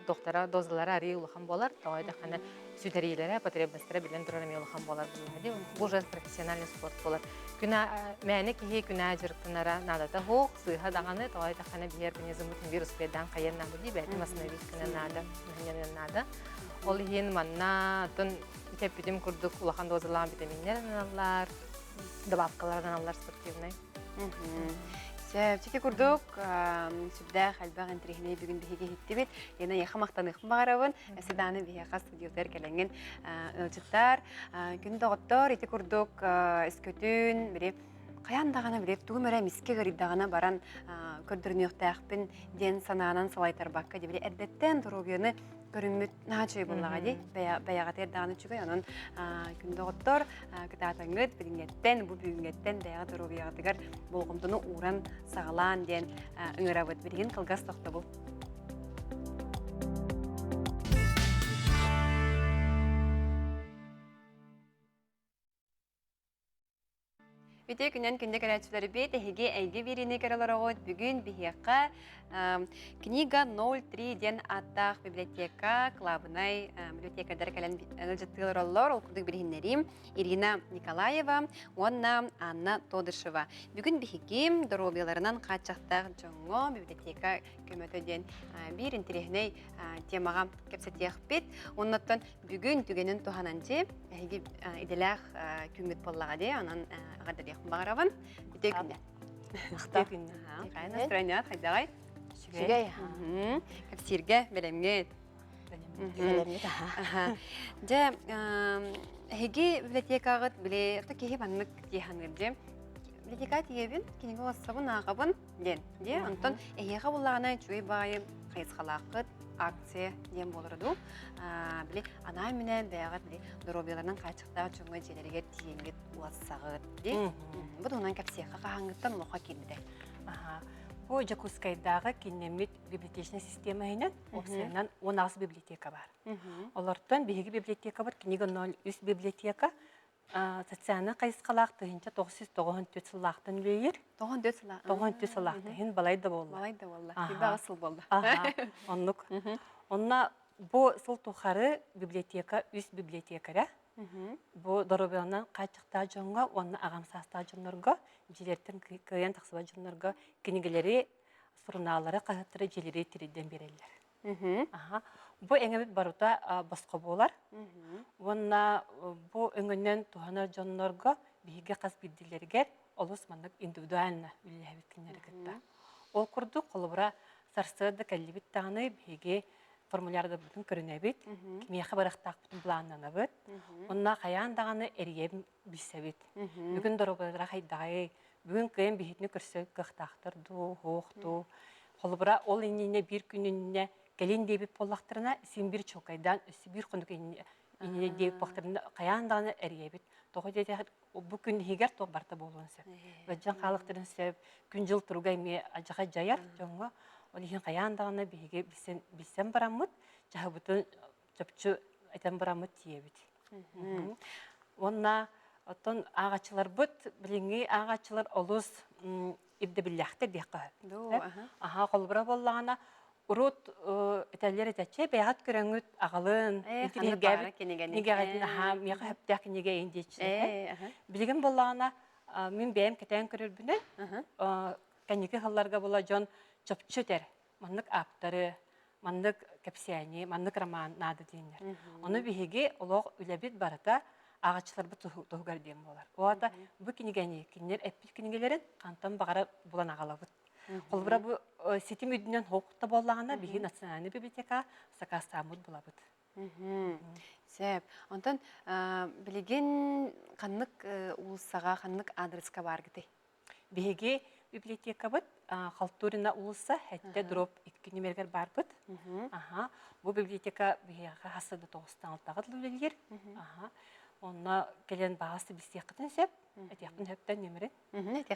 дохтара дозалара арыый улахан буолар, тоҕо диэтэххинэ сүтэриилэрэ, потребностара биллэн турар эмиэ улахан буолар дии. Бу уже профессиональный спорт буолар. Күнэ мээнэ киһи күнэ дьарыктанара наадата суох, сыыһа даҕаны, тоҕо диэтэххинэ биһи организммыт биир успейдаан хайыан наада дии, бэйэтин восстановить гынан наада, наада. Ол иһин манна оттон эппитим курдук улахан дозалаах витаминнэр аналлар, добавкалар аналлар спортивнай. Сөп, ити курдук сүрдээх элбэх интэриэһинэй бүгүн биһиги иһиттибит. Лена эйиэхэ махтаныахпын баҕарабын. Өссө даҕаны биһиэхэ студиятыгар кэлэҥҥин ыалдьыттар. Күн доҕоттор, ити курдук өскөтүн били хайаан даҕаны били тугум эрэ эмискэ ыарыйдаҕына баран көрдөрүнүөхтээхпин диэн санаанан салайтарбакка били эрдэттэн доруобуйаны көрүммүт наһаа үчүгэй буоллаҕа дии. Бэйэҕитигэр даҕаны үчүгэй. Онон күн доҕоттор кытаатаҥҥыт билиҥҥэттэн, бу бүгүҥҥэттэн бэйэҕит доруобуйаҕытыгар болҕомтону ууран саҕалаан диэн ыҥырабыт. Билигин кылгас тохтобул. Үтүө күнэн күндү көрөөччүлэрбит, эһиги эйгэ биэриини көрө олороҕут. Бүгүн биһиэхэ Книга 03 диэн ааттаах библиотека, кылаабынай библиотекардар кэлэн ыалдьыттыы олороллор. Ол курдук билиһиннэриим Ирина Николаева уонна Анна Тодышева. Бүгүн биһиги доруобуйаларынан хааччахтаах дьоҥҥо библиотека көмөтө диэн биир интэриэһинэй темаҕа кэпсэтиэхпит. Оннуттан Бүгүн түгэнин туһанан дьи, эһиги идэлээх күҥҥүт буоллаҕа дии, онон эҕэрдэлиэхпин баҕарабын. Үтүө күннэ. Үтүө күннэ. Хайа настроеният хайдаҕай? Үчүгэй. Кэпсииргэ бэлэмҥит. Бэлэммит аха. Дьэ, эһиги библиотекаҕыт били киһи маннык дии саныыр дьи. Библиотека тиийэбин, кинигэ улассабын ааҕабын, диэн. Дии, онтон эһиэхэ буллаҕына үчүгэй баайы хайысхалааххыт акция диэн буолара дуу. Били анаан-минээн бэйэҕит били доруобуйаларынан хааччахтаах дьоҥҥо дьиэлэригэр тиийэҥҥит улассаҕыт дии. Бу туһунан кэпсиэххэ хаһааҥҥыттан олоххо киирбитэ. Бу Дьокуускайдааҕы кииннэммит библиотечнай система иһинэн уопсайынан 18 библиотека баар. Олортон биһиги библиотекабыт книга 03 библиотека Социальнай хайысхалаах 1994 сыллаахтан үлэлиир. 94 сыллаах. 94 сыллаахтан иһин балай да буолла. Балай да буолла. Килбэҕэ сыл буолла. Оннук. Онно бу сыл тухары библиотека үс библиотекаря бу доруобуйанан хааччахтаах дьоҥҥо уонна аҕам саастаах дьоннорго дьиэлэртэн кыайан тахсыбат дьоннорго кинигэлэри, сурунааллары, хаһыаттары дьиэлэри тирийдэн биэрэллэр. Бу эҥэбит барыта босхо буолар. Уонна бу өҥөнөн туһанар дьоннорго биһиги хас биирдиилэригэр олус маннык индивидуально үлэлэһэбит кинилэри кытта. Ол курдук, холобура, сарсыарда кэллибит даҕаны биһиги формулярдарбытын көрүнэбит, кимиэхэ барыахтаахпытын былааннанабыт. Онно хайаан даҕаны эрийэн билсэбит. Бүгүн доруобуйалара хайдаҕый, бүгүн кыайан биһитини көрсө кыахтаахтар дуу, суох дуу. Холобура, ол иннинэ биир күн иннинэ кэлин диэбит буоллахтарына, син биир чуолкайдаан өссө биир хонук иннинэ диэбит буоллахтарына, хайаан даҕаны эрийэбит. Тоҕо диэтэххэ, бу күн иһигэр туох барыта буолуон сөп. Ыалдьан хаалыахтарын сөп, күн-дьыл туруга эмиэ алдьархай дьайар дьоҥҥо. Ол иһин хайаан даҕаны биһиги билсэн, билсэн бараммыт, чаһыбытын чопчу этэн бараммыт тиийэбит. Уонна Оттон ааҕааччыларбыт, билиҥҥи ааҕааччылар олус ирдэбиллээхтэр диэххэ сөп. Аһаа, холобура буоллаҕына, урут этэллэр этэ, бэйэҕит көрөҥҥүт аҕалын, интириэһиргээбит кинигэҕитин аһаа, миэхэ сөптөөх кинигэ эйин диэччилэр. Билигин буоллаҕына, мин бэйэм кэтээн көрөрбүнэн, кэнники сылларга була дьон чопчу этэр, маннык ааптары, маннык кэпсээни, маннык роман наада диэннэр. Ону биһиги олох үлэбит барыта ааҕааччыларбыт туһугар диэн буолар. Ол аата бу кинигэни, кинилэр эппит кинигэлэрин хантан баҕара булан аҕалабыт. Холобура бу ситим үрдүнэн хоһук да буоллаҕына, биһиги национальный библиотека сакаастааммыт булабыт. Сөп. Онтон билигин ханнык уулуссаҕа, ханнык аадырыска бааргытый? Биһиги библиотекабыт Халтурина уулусса сэттэ дроп икки нүмеригэр баарбыт. Аха. Бу библиотека биһиэхэ хас да тоҕустан алтаҕа дылы үлэлиир. Аха. Онно кэлэн баҕас билсиэххитин сөп. Этиэхпин сөптөн нүмерин.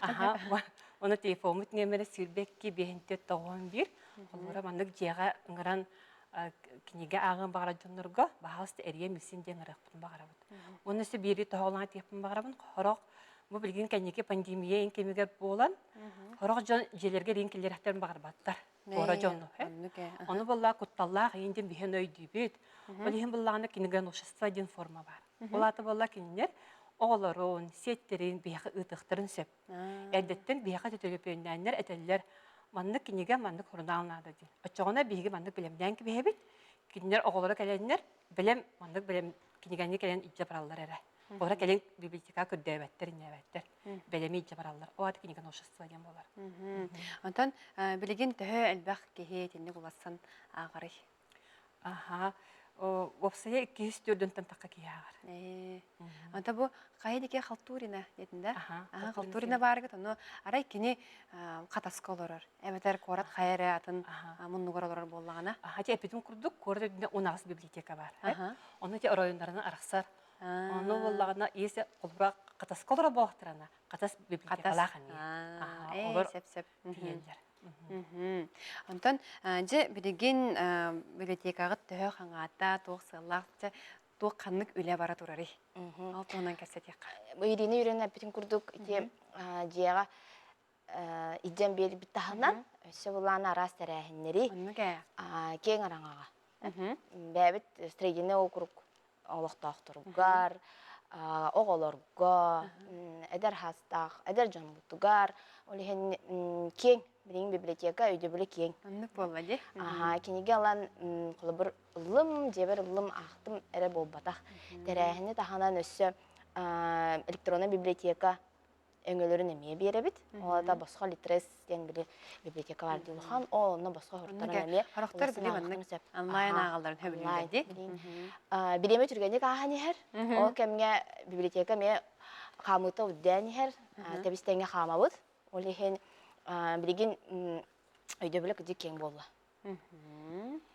Аха. Оны телефоммут нүмерэ 22 591. Холобура маннык дьиэҕэ ыҥыран кинигэ ааҕыан баҕарар дьоннорго баһаалыста эрийэн билсин диэн ыҥырыахпытын баҕарабыт. Уонна өссө биири тоһоҕолоон этиэхпин баҕарабын. Хорох Бу билигин кэнники пандемия кэмигэр буолан, сорох дьон дьиэлэргэ ириин киллэрэхтэрин баҕарбаттар. Туора дьону. Ону буолла кутталлаах иин диэн биһэн өйдүүбүт. Ол иһин буллаҕына кинигоношество диэн форма бар. Ол аата буолла кинилэр оҕолорун, сиэттэрин биһиэхэ ыытыахтарын сөп. Эрдэттэн биһиэхэ төлөпүөннээннэр этэллэр маннык кинигэ, маннык сурунаал наада диэн. Оччоҕуна биһиги маннык бэлэмнээн кэбиһэбит. Кинилэр оҕолоро кэлэннэр бэлэм маннык бэлэм кинигэни кэлэн илдьэ бараллар эрэ. Ора кэлин библиотека көрдөөбөттөр, иннээбэттэр. Бэлэми илдьэ бараллар. О аты книга новшество диэн буолар. Онтон билигин төһө элбэх киһи итинник улассан ааҕарый? Аха. Уопсайа иккис төрдүнтэн тахха киһи ааҕар. Онто бу хайа дике Халтурина диэтин да? Аха, Халтурина баарыгыт ону арай кини хатаска олорор. Эбэтэр куорат хайа эрэ атын муннугар олорор буоллаҕына. Аха, эппитим курдук, куорат үрдүнэн 18 библиотека бар. Ону ити оройуоннарынан арахсар. Ону буоллаҕына если холобура хатаска олоро буоллахтарына хатас библиотекалаах эмиэ. Олор сөп-сөп тиийэллэр. Онтон дьэ билигин библиотекаҕыт төһө хаҥаата, туох сыаллаах, дьэ туох ханнык үлэ бара турарый? Ол туһунан кэпсэтиэххэ. Бу Ирина Юрьевна эппитин курдук ити дьиэҕэ илдьэн биэрбит таһынан өссө былаан араас тэрээһиннэри киэҥ араҥаҕа бэйэбит строительный округ олохтоохторугар оҕолорго эдэр хаастаах эдэр дьоммутугар ол иһин киэҥ билигин библиотека өйдөбүлэ киэҥ оннук буолла дии аха кинигэ ылан холобур ыллым дьиэбэр ыллым аахтым эрэ буолбатах тэрээһини таһынан өссө электроннай библиотека өҥөлөрүн эмиэ биэрэбит. Ол аата босхо Литрес диэн били библиотека бар дии улахан. Ол онно босхо хоруттаран эмиэ Хорохтор били маннык онлайн ааҕалларын сөбүлүүллэр дии. Бириэмэ түргэнник ааһан иһэр. Ол кэмҥэ библиотека эмиэ хаамыыта үрдээн иһэр. Тэбис-тэҥҥэ хаамабыт. Ол иһин билигин өйдөбүлэ кыдьык киэҥ буолла.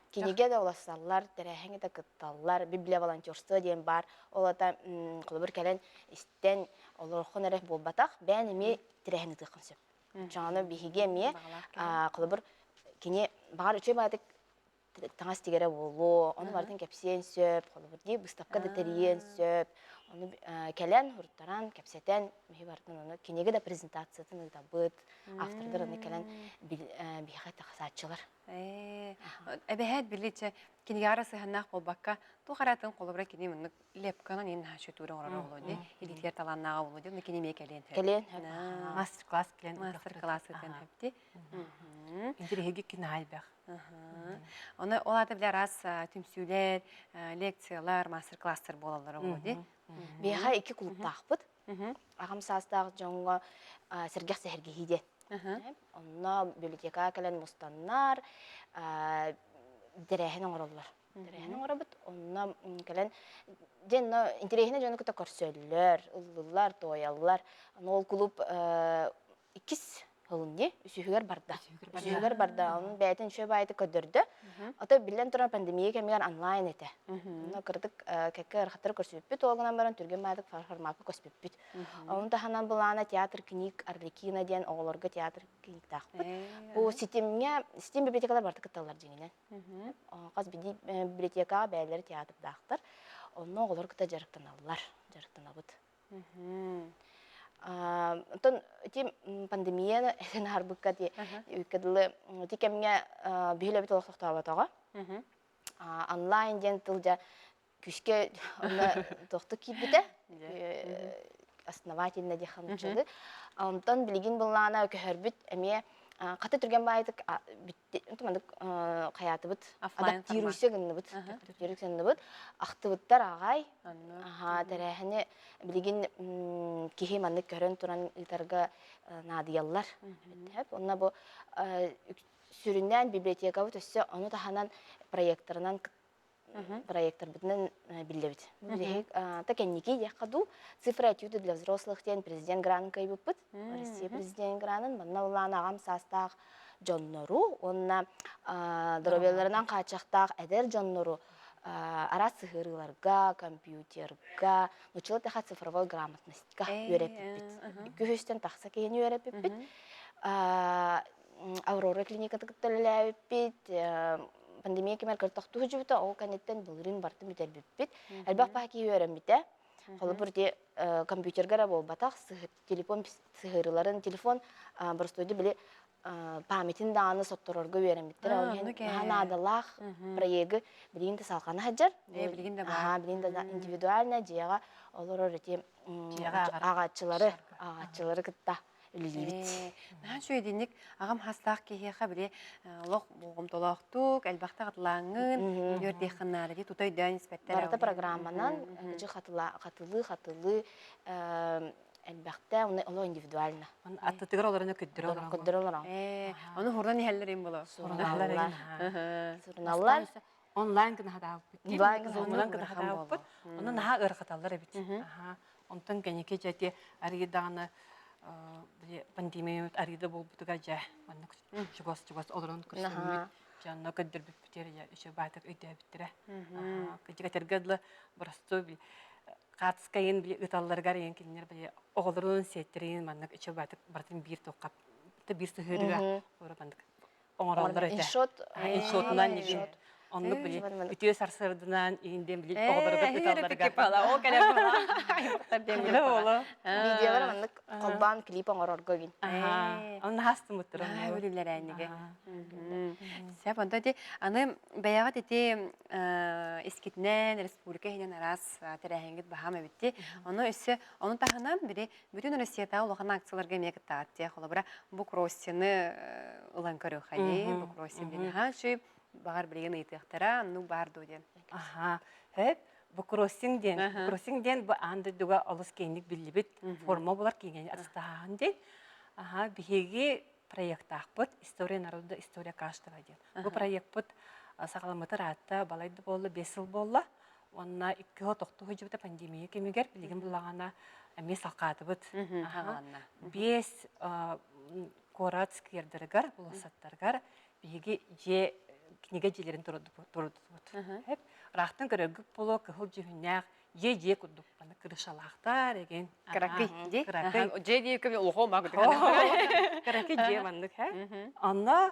Кинигэ да уларсаллар, тэрээһиҥҥэ да кытталлар, библиоволонтерство диэн баар. Ол аата холобур кэлэн истэн олороххун эрэ буолбатах, бэйэн эмиэ тэрээһин ыытыаххын сөп. Оччоҕуна биһиги эмиэ холобур кини баҕар үчүгэй баҕайытык таҥас тигэрэ буолуо, ону барытын кэпсиэн сөп, холобур дии быыстапка да тэрийиэн сөп. Ону кэлэн, уруттаран, кэпсэтэн, биһи барытын ону кинигэ да презентациятын ыытабыт. Автордар аны кэлэн биһиэхэ тахсааччылар. Эбэһээт били чэ кинигэҕэ сыһыаннаах буолбакка туох араатын холобура кини маннык лепканан иин наһаа оҥорор оҕолор дии илиитигэр талааннааҕа буолуо дии кини эмиэ кэлиэн сөп. Кэлиэн Мастер-класс кэлэн мастер-класс ыытыан сөп дии. Интэриэһиги кинаа элбэх. Оны ол аата били араас түмсүүлэр, лекциялар, мастер-класстар буолаллар оҕолор дии. Биһиэхэ икки клубтаахпыт. Аҕам саастаах дьоҥҥо сэргэх сэһэргэһии диэн. Онно библиотекаҕа кэлэн мустаннар, тэрээһин оҥороллор. Тэрээһин оҥоробут. Онно кэлэн дьэ онно интэриэһинэй дьону кытта көрсөллөр, ыллыллар, туойаллар. Аны ол клуб иккис ылын дии, үсүһүгэр барда. Үсүһүгэр барда. Onun бэйэтин үчүгэй баайытык көрдөрдө. Ото биллэн туран пандемия кэмигэр онлайн этэ. Онно кырдык кэккэ ыарахаттары көрсүбүппүт, ол гынан баран түргэн баайдык форматка көспүппүт. Onun таһынан былаана театр книг Арлекино диэн оҕолорго театр книгтаахпыт. Бу ситимҥэ ситим библиотекалар барыта кытталлар дьиҥинэн. Хас биирдии библиотекаҕа бэйэлэрэ театрдаахтар. Онно оҕолор кытта дьарыктаналлар, дьарыктанабыт. Онтон ити пандемияны этэн аһарбыкка ити үккэ дылы ити кэмҥэ биһилэбит олох тохтооботоҕо. Онлайн диэн тыл дьэ күүскэ онно туохтук киирбитэ основательно диэххэ нууччалыы. Онтон билигин былаана көһөрбүт эмиэ хата түргэн баайытык маннык хайаатыбыт адаптируйся гынныбыт адаптируйся гынныбыт ахтыбыттар аҕай аха тэрээһини билигин киһи маннык көрөн туран ыытарга наадыйаллар онно бу сүрүннээн библиотекабыт өссө ону таһынан проекторынан проекторбытынан биллэбит. Бу билиһик та кэнники диэххэ дуу цифра этюды для взрослых диэн президент гранын кыайбыппыт. Россия президент гранын манна улаан аҕам саастаах дьоннору уонна доруобуйаларынан хааччахтаах эдэр дьоннору араас сыһыарыыларга, компьютерга, нуччалыы тэха цифровой грамотностька үөрэппиппит. Күһүстэн тахса киһини үөрэппиппит. Аврора клиникаты кытта үлэлээбиппит, пандемия кэмэр көр тохтуу сылдьыбыта, ол кэнниттэн былырыын бартын бүтэрбиппит. Элбэх баһа киһи үөрэммитэ. Холобур, ити компьютерга эрэ буолбатах, телефон сыһыарыыларын, телефон боростуойду били памятин даҕаны сотторорго үөрэммиттэр. Ол иһин наһаа наадалаах проегы билигин да салҕана сылдьар. Билигин да баар. Билигин да индивидуально дьиэҕэ олорор ити ааҕааччылары, ааҕааччылары кытта үлэлиибит. Наһаа үчүгэй итинник аҕам хастаах киһиэхэ били олох болҕомтолоохтук, элбэхтэ хатылааҥҥын, үөрдиэххин наада дии тута өйдөөн испэттэр. Барыта программанан дьи хатылыы хатылыы элбэхтэ, оны олох индивидуально. Аттытыгар олорон көддөрө олорон. Көддөрө олорон. Ону хурдан иһэллэр им боло. Суруналлар. Суруналлар. Онлайн гына хатаабыппыт. Онлайн гына хатаабыппыт. Онон наһаа ыарахаталлар эбит. Онтон кэнники дьэ арыйдаҕына пандемия арыйда буолбутугар дьэ маннык чугас-чугас олорон көрсөммүт дьэ онно көрдөрбүппүтэр дьэ үчүгэй баайтык өйдөөбүттэрэ. Кырдьык дылы боростуой хаатыскайын били ыталларыгар ийэн кинилэр били оҕолорун сиэттэрин маннык үчүгэй баайтык барытын биир туохха биир сыһыарыга маннык оҥороллор этэ. Иншот. Иншотунан нигин. Оннук били үтүө сарсыардынан иһин диэн били оҕолоругар ыталларыгар. Ол кэлэр аймактар диэн буолу. Видеолар маннык холбоон клип оҥорорго гин. Онно хастымыттыр. Билилер эниге. Сеп онто ити аны бэйэҕит ити искитинэн республика иһинэн араас тэрээһиҥҥит баһаам эбитти. Ону өссө ону таһынан били Бүтүн Россиятааҕы улахан акцияларга эмиэ кыттаат диэ. Холобура, бу кроссины ылан көрүөххэйий. Бу кроссин диэн аһаа үчүй. Баҕар билигин ыйытыахтара, оннук баар дуо диэн. Аха. Хөп. Бу кроссинг диэн. Кроссинг диэн бу аан дойдуга олус киэҥник биллибит форма булар киҥэни атастаһааһын диэн. Аха, биһиги проектаахпыт «История народа, история каждого» диэн. Бу проекпыт саҕаламмытар аатта балай да буолла, 5 сыл буолла. Уонна икки сыл тохтуу сылдьыбыта пандемия кэмигэр билигин буллаҕына эмиэ салҕаатыбыт. Биэс куорат сквердарыгар, болуоссаттарыгар биһиги дьиэ кинигэ дьиэлэрин турдубут. Ыраахтан көрөргүт буолуо кыһыл дьүһүннээх дьиэ дьиэ курдук аны крышалаахтар эгин. Кыракый дии. Кыракый. Дьиэ дии көмө улахан маак Кыракый дьиэ маннык һэ. Онно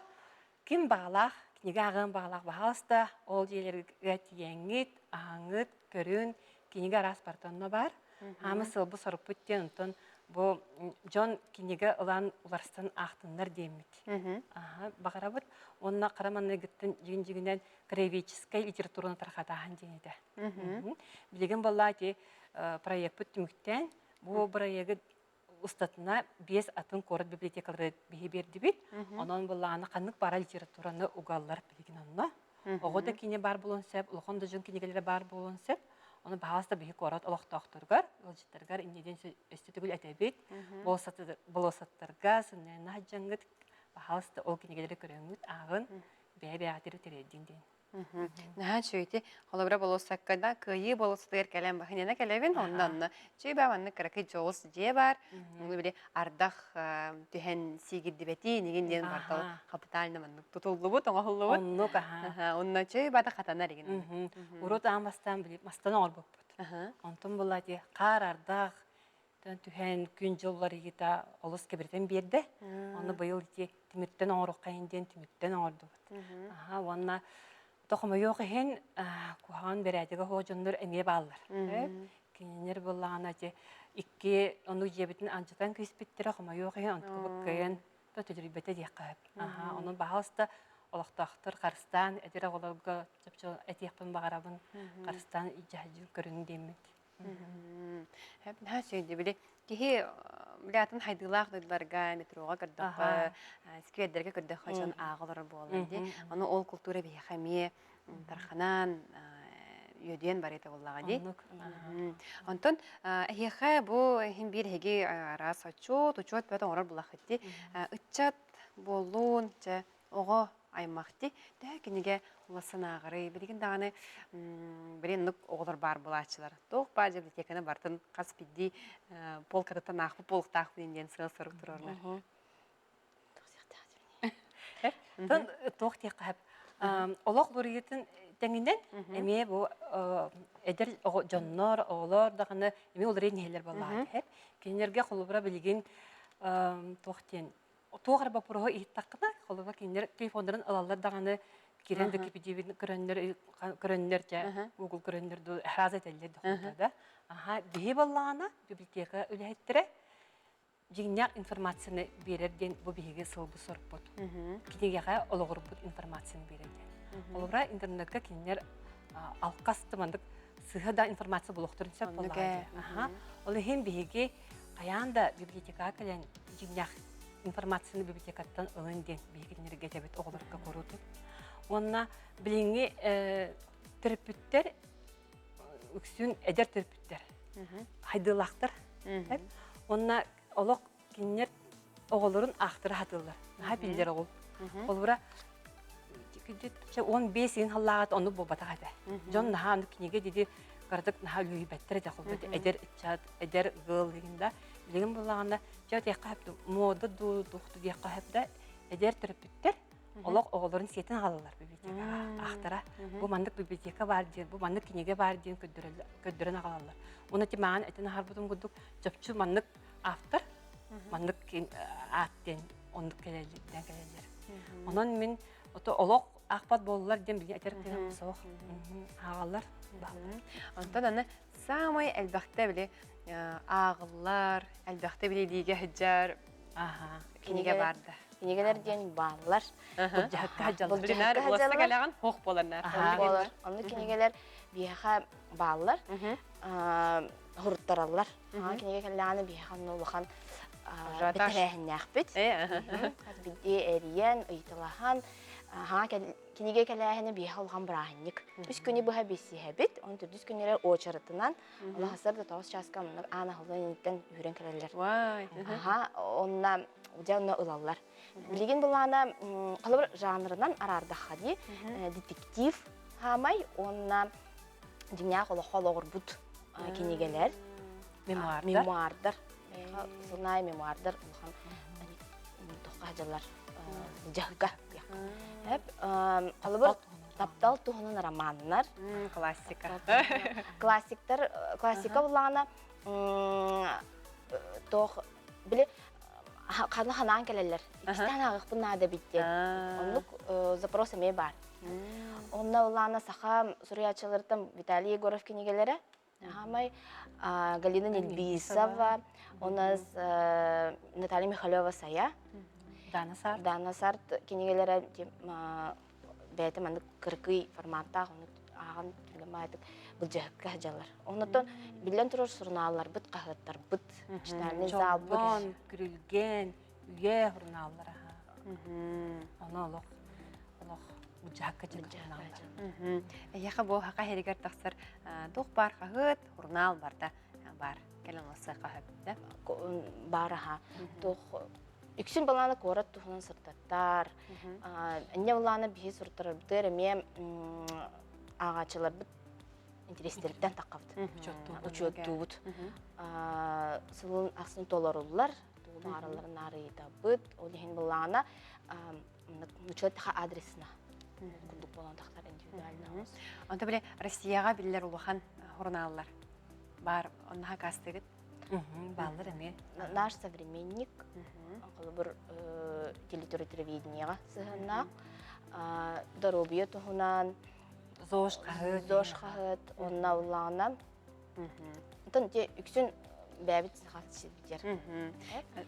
Ким баҕалаах, кинигэ ааҕыан баҕалаах баһаалыста, ол дьиэлэргэ тиийэҥҥит, аһаҥҥыт, көрүн, кинигэ араас барыта онно баар. Хаамы сылбы сорукпут диэн, онтон бу дьон кинигэ ылан уларсан аахтыннар диэммит. Аха, баҕарабыт. Уонна хара маҥнайгыттан дьигин-дьигинэн краеведческай литератураны тарҕатааһын диэн этэ. Билигин буоллаа ити проекпыт түмүктээн, бу бырайыагы устатына биэс атын куорат библиотекалары биһи биэрдибит. Онон былааны ханнык бара литератураны угаллар билигин онно. Оҕо да кинигэ баар буолуон сөп, улахан да дьон кинигэлэрэ баар буолуон сөп. Ону баһаалыста биһи куорат олохтоохторугар, ыалдьыттарыгар инниден өстө төгүл этэбит. Болуоссаттарга сынньана сылдьаҥҥыт, баһаалыста ол кинигэлэри көрөҥҥүт, ааҕын, бэйэ-бэйэҕитигэр тириэрдиҥ диэн. Наһаа үчүгэй Холобура болуоссакка да кыайыы болуоссатыгар кэлэн баһынена кэлэбин, онно онно үчүгэй баа маннык кыракый дьоҕус дьиэ баар. Ону били ардах түһэн сиигирдибэтии инигин диэн бартал хапытаально маннык тутуллубут, оҥоһуллубут. Оннук аха. Онно үчүгэй баата хатанар игин. Урут аан бастаан били мастан оҥорбуппут. Онтон буолла ити хаар ардах түһэн күн дьыллар ыйыта олус кэбирэтэн биэрдэ. Ону быйыл ити тимиртэн оҥоруоххайын диэн тимиртэн оҥордубут. Аха уонна тохомойуох иһин куһаҕан бэрээдэгэ суох дьоннор эмиэ бааллар. Кинилэр буоллаҕына ити Икки ону дьиэбитин алдьатан күүспүттэрэ, хомойуох иһин, онтукабыт кыайан то төлөрүйбэтэ диэххэ сөп. Аха, онон баһаалыста олохтоохтор харыстаан эдэр оҕолорго чопчу этиэхпин баҕарабын, харыстаан илдьэ көрүҥ диэммит. Наһаа үчүгэй били киһи били атын хайдыылаах дойдуларга метроҕа көрдөххө, сквердэргэ көрдөххө дьон ааҕа олорор буолаллар дии. Ону ол култуура биһиэхэ эмиэ тарханан үөдүйэн барыта буоллаҕа дии. Онтон эһиэхэ бу иһин биир эһиги араас отчуот, учуот бөт оҥорор булахыт дии. Ыччат буоллун, чэ, оҕо аймах дии. Төһө кинигэ улахан ааҕарый? Билигин даҕаны билин оннук оҕолор баар буолааччылар. Туох баар библиотеканы бартын хас биирдии полкатыттан аахпыт буолуохтаахпын диэн сыал-сорук туруорунар. Тон туох диэххэ сөп. Олох буруйутун тэҥинэн эмиэ бу эдэр дьоннор, оҕолор даҕаны эмиэ уларыйан иһэллэр буоллаҕа иһэр. Кинилэргэ холобура билигин туох диэн туох эрэ боппуруоһу иһиттэххинэ, холобура кинилэр телефоннарын ылаллар даҕаны киирэн Википедиябын көрөннөр көрөннөр дьэ Google көрөннөр дуу сразу этэллэр да да. Аха биһи буоллаҕына библиотека үлэһиттэрэ дьиҥнээх информацияны биэрэр диэн бу биһиги сылбы сорпут. Кинигэҕэ олоҕурбут информацияны биэрэр диэн. Холобура, интернетка кинилэр алкас тымандык сыһа да информация булуохтарын сөп буоллаҕа. Ол иһин биһиги хайаан да библиотекаҕа кэлэн дьиҥнээх информацияны библиотекаттан ылын диэн биһиги кинилэргэ этэбит оҕолорго куруутун. Уонна билиҥҥи төрөппүттэр үксүн эдэр төрөппүттэр хайдыылаахтар. Уонна олох кинилэр оҕолорун аахтара сатыыллар. Наһаа биллэр оҕол. Холобура, 15 иһин халлааҕыт оннук буолбатах этэ. Дьон наһаа оннук кинигэ диди кыратык наһаа үлүйбэттэр этэ. Холобура, эдэр ыччат, эдэр ыал дигин да. Билигин буоллаҕына, дьэ диэххэ сөп муода дуу, туохту диэххэ сөп да, эдэр төрөппүттэр олох оҕолорун сиэтин аҕалаллар библиотекаҕа аахтара. Бу маннык библиотека баар диэн, бу маннык кинигэ баар диэн көрдөрөн аҕалаллар. Уонна ти маҕан этэн аһарбытым курдук, чопчу маннык автор, маннык аат диэн оннук кэлэллэр кэлэллэр. Онон мин ото олох аахпат буоллар диэн билигин этэр кыһым суох. Ааҕаллар. Онтон аны саамай элбэхтэ били ааҕыллар, элбэхтэ били илиигэ сылдьар кинигэ бар да. Кинигэлэр диэн бааллар. Былдьаһыкка сылдьаллар. Уласта кэлэҕин хоох буоланнар. Буолар. Оннук кинигэлэр биһиэхэ бааллар. Хуруттараллар. Кинигэ кэллэҕинэ биһиэхэ онно улахан бэтэрээһиннээхпит. Хас биирдии эрийэн, ыйыталаһан, кинигэ кэлээһинэ биһиэхэ улахан бырааһынньык. Үс күнү быһа билсиһэбит, он төрдүс күннэрэ уочаратынан, онно хасар да тоҕус чааска маннык аан аһыллан инниттэн үүрэн кэлэллэр. Аха, онно дьэ онно ылаллар. Билигин былаана холобур жанрынан араардахха дии, детектив хаамай уонна дьиҥнээх олоххо олоҕурбут кинигэлэр, мемуардар. Мемуардар. Сылнаайы мемуардар улахан туохха дьаллар дьаһыга. Холобур таптал туһунан романнар. Классика. Классиктар, классика буллаҕына туох били хана ханаан кэлэллэр. Иккистээн ааҕыахпын наада эбит диэн. Оннук запрос эмиэ баар. Онно улаана саха суруйааччыларыттан Виталий Егоров кинигэлэрэ Хаамай Галина Нельбисова, у нас Наталья Михалева-Сая, Дана Сарт. Дана Сарт кинигэлэрэ бэйэтэ маннык кыракый форматтаах, ону ааҕан түргэн баайдык былдьаһыкка сылдьаллар. Оннуттан биллэн турар сурунаалларбыт, хаһыаттарбыт, читальный залбыт. Күрүлгэн, үйэ сурунааллара. Ону олох олох былдьаһыкка дьыллар. Эйиэхэ бу хака иһигэр тахсар туох баар хаһыат, сурунаал барда баар. Кэлэн ылсыахха сөп да? Баар аха. Туох үксүн балаана куорат туһунан сырдаттар. Инньэ былаана биһи суруттарарбытыгар эмиэ ааҕааччыларбыт интэриэстэриттэн таххабыт. Учуоттуубут. Сылын ахсын толоруллар, тугу баҕаралларын арыйытабыт. Ол иһин былаана учуоттаха адресына курдук буолан тахсар индивидуально. Онто били Россияҕа биллэр улахан сурунааллар баар онно хакастыгыт? Бааллар эмиэ. Наш современник, холобур телетериториоведениеҕа сыһыаннаах, доруобуйа туһунан ЗОЖ хаһыат. ЗОЖ хаһыат, онно улаана. Онтон үксүн бэйэбит сахабыт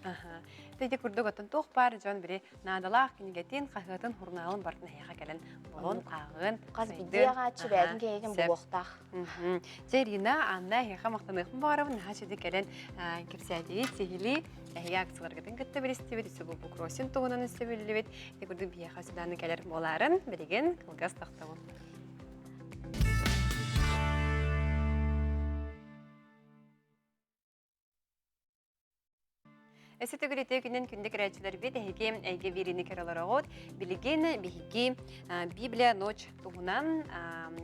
Аха. Ити курдук оттон туох баар дьон бири наадалаах кинигэтин, хаһыатын, журналын барытын эһиэхэ кэлэн булун, ааҕын, Хас биирдии ааҕааччы бэйэтин киһитин булуохтаах. Дьэ, Ирина, Анна, эһиэхэ махтаныахпын баҕарабын. Наһаа үчүгэй кэлэн кэпсээтигит, сиһилии эһиги акцияларгытын кытта билистибит, үсү бу Букросин туһунан өссө биллибит. Ити курдук биһиэхэ сүдааны кэлэр буолаарын билигин кылгас тохтобул. Өссө төгүл үтүө күнүн күндү көрөөччүлэрбит эһиги эйгэ биэриини көрө олороҕут. Билигин биһиги Библия ночь туһунан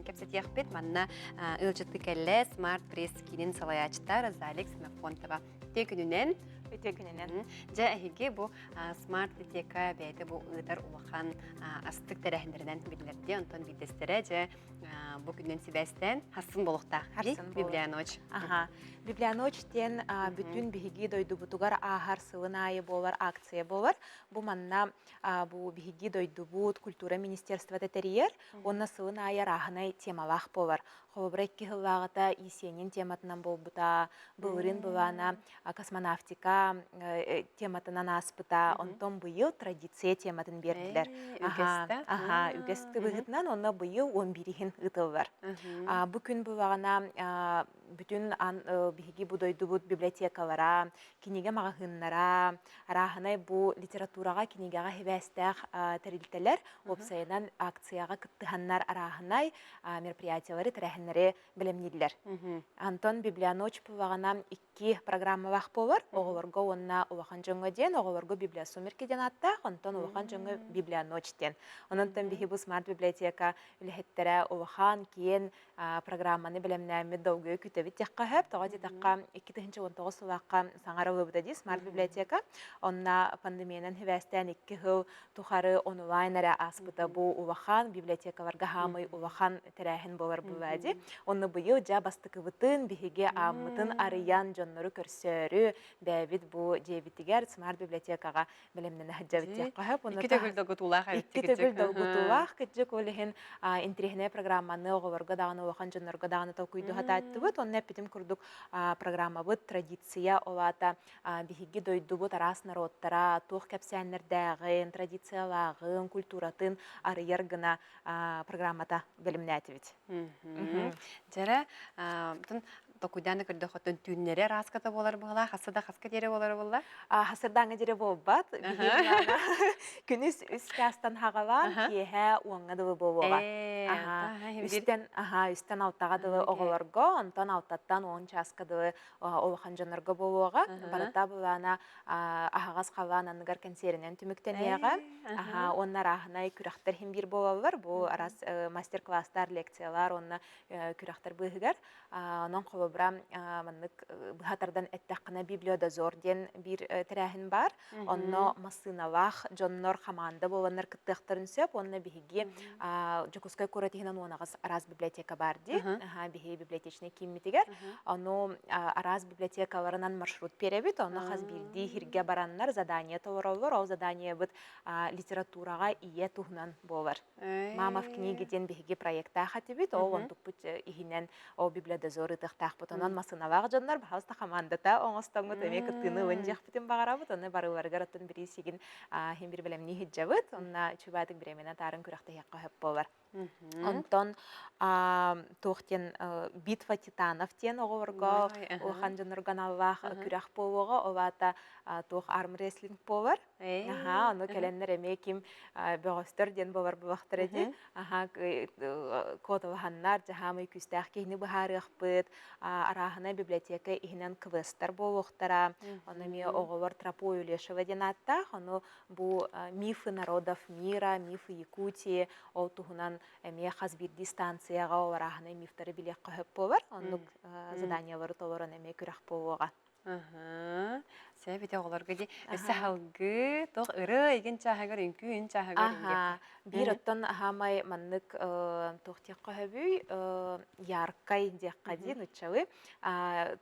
кэпсэтиэхпит. Манна ыалдьытты кэллэ Smart Press киинин салайааччыта Розалия Ксенофонтова. Үтүө күнүнэн. Үтүө күнүнэн. Дьэ эһиги бу Smart библиотека бэйэтэ бу ыытар улахан астык тэрээһиннэринэн биллэрди. Онтон биирдэстэрэ дьэ бу күнүнэн сибээстээн Хассын буолуохтаах. Библия ночь. Аха. Библия ночь диэн бүтүн биһиги дойдубутугар ааһар сылын аайы буолар акция буолар. Бу манна бу биһиги дойдубут культура министерствота тэрийэр уонна сылын аайы арааһынай темалаах буолар. Холобура икки сыллааҕыта Есенин тематынан буолбута, былырыын былаана космонавтика тематынан ааспыта, онтон быйыл традиция тематын биэрдилэр. Аха, үгэс быһыытынан онно быйыл 11-иһин ыытыллар. Бу күн булаҕына бүтүн биһиги бу дойдубут библиотекалара, кинигэ маҕаһыыннара, арааһынай бу литератураҕа, кинигэҕэ сибээстээх тэрилтэлэр уопсайынан акцияҕа кыттыһаннар арааһынай мероприятиялары, тэрээһиннэри бэлэмнииллэр. Антон Библионочь булаҕына икки программалаах буолар. Оҕолорго уонна улахан дьоҥҥо диэн, оҕолорго Библиосумерки диэн ааттаах, онтон улахан дьоҥҥо Библионочь диэн. Онон биһи бу смарт библиотека үлэһиттэрэ улахан, киэн программаны бэлэмнээммит долгуйа күтэбит диэххэ сөп. Тоҕо диэтэххэ, 2019 сылаахха саҥарыллыбыта дии смарт библиотека. Онно пандемиянан сибээстээн икки сыл тухары онлайн эрэ ааспыта бу улахан библиотекаларга хаамый улахан тэрээһин буолар буолаа дии. Онно быйыл дьэ бастакыбытын биһиги ааммытын арыйан дьоннору көрсөөрү бэйэбит бу дьиэбитигэр смарт библиотекаҕа бэлэмнэнэ сылдьабыт диэххэ сөп. Икки төгүл долгутуулаах Икки төгүл долгутуулаах кырдьык ол иһин интэриэһинэй программаны оҕолорго даҕаны улахан дьоннорго даҕаны толкуйдуу сатааттыбыт. Онно эппитим курдук программабыт традиция ол аата биһиги дойдубут араас народтара туох кэпсээннэрдээҕин, традициялааҕын, культуратын арыйар гына программата бэлэмнээтибит. Дьэрэ, токуйдаан да көрдөхөттөн түүннэри арааската буолар быһалаа, хасса да хаска диэри буолар буолла? Хасырдааҥҥа диэри буолбат. Күнүс үс чаастан хаҕалаан, киэһэ уоҥҥа дылы буолуоҕа. Үстэн, үстэн алтаҕа дылы оҕолорго, онтон алтаттан уон чааска дылы улахан дьоннорго буолуоҕа. Барыта былаана аһаҕас халлаан анныгар кэнсиэринэн түмүктэниэҕэ. Уонна арааһынай күрэхтэр иһин биир буолаллар. Бу араас мастер-класстар, лекциялар уонна күрэхтэр быыһыгар. Онон холобура маннык быһа тардан эттэххинэ библиодозор диэн биир тэрээһин баар. Онно массыыналаах дьоннор хамаанда буоланнар кыттыахтарын сөп. Уонна биһиги Дьокуускай куорат иһинэн уонаҕас араас библиотека баар дии. Биһиги библиотечнай кииммитигэр. Ону араас библиотекаларынан маршрут биэрэбит. Онно хас биирдии иһиргэ бараннар задание толороллор. Ол заданиебыт литератураҕа ийэ туһунан буолар. Мама в книге диэн биһиги проектаах этибит. Ол онтукпут иһинэн ол библиодозор ыытыахтаахпыт. Онон массыыналаах дьоннор, баһаалыста хамаандата оҥостоҥҥут эмиэ кыттыыны ылын диэхпитин баҕарабыт. Онно барыларыгар оттон бириисигин иһин бир бэлэмнии сылдьабыт. Онно үчүгэйдик бириэмэни атаарын күрэхтэһиэххэ сөп буолар. Онтон туох диэн битва титанов диэн оҕолорго улахан дьоннорго аналлаах күрэх буолуоҕа. Ол аата туох армрестлинг буолар. Аха, ону кэлэннэр эмиэ ким бөҕөстөр диэн буолар буолахтар ити. Аха, куоталаһаннар дьаһаамый күүстээх киһини быһаарыахпыт. Арааһынай библиотека иһинэн квесттар буолуохтара. Ону эмиэ оҕолор Тропой Улешева диэн ааттаах. Ону бу мифы народов мира, мифы Якутии ол туһунан эмиэ хас биирдии станцияҕа ол арааһынай мифтары билиэххэ сөп буолар. Оннук заданиелары толорон эмиэ күрэх буолуоҕа. Сөп ити оҕолорго ди өссө салгыы туох ырыа игин чааһыгар үҥкүү үн чааһыгар Аха, биир оттон аһаамай маннык туох диэххэ сөбүй яркай диэххэ дии нуччалыы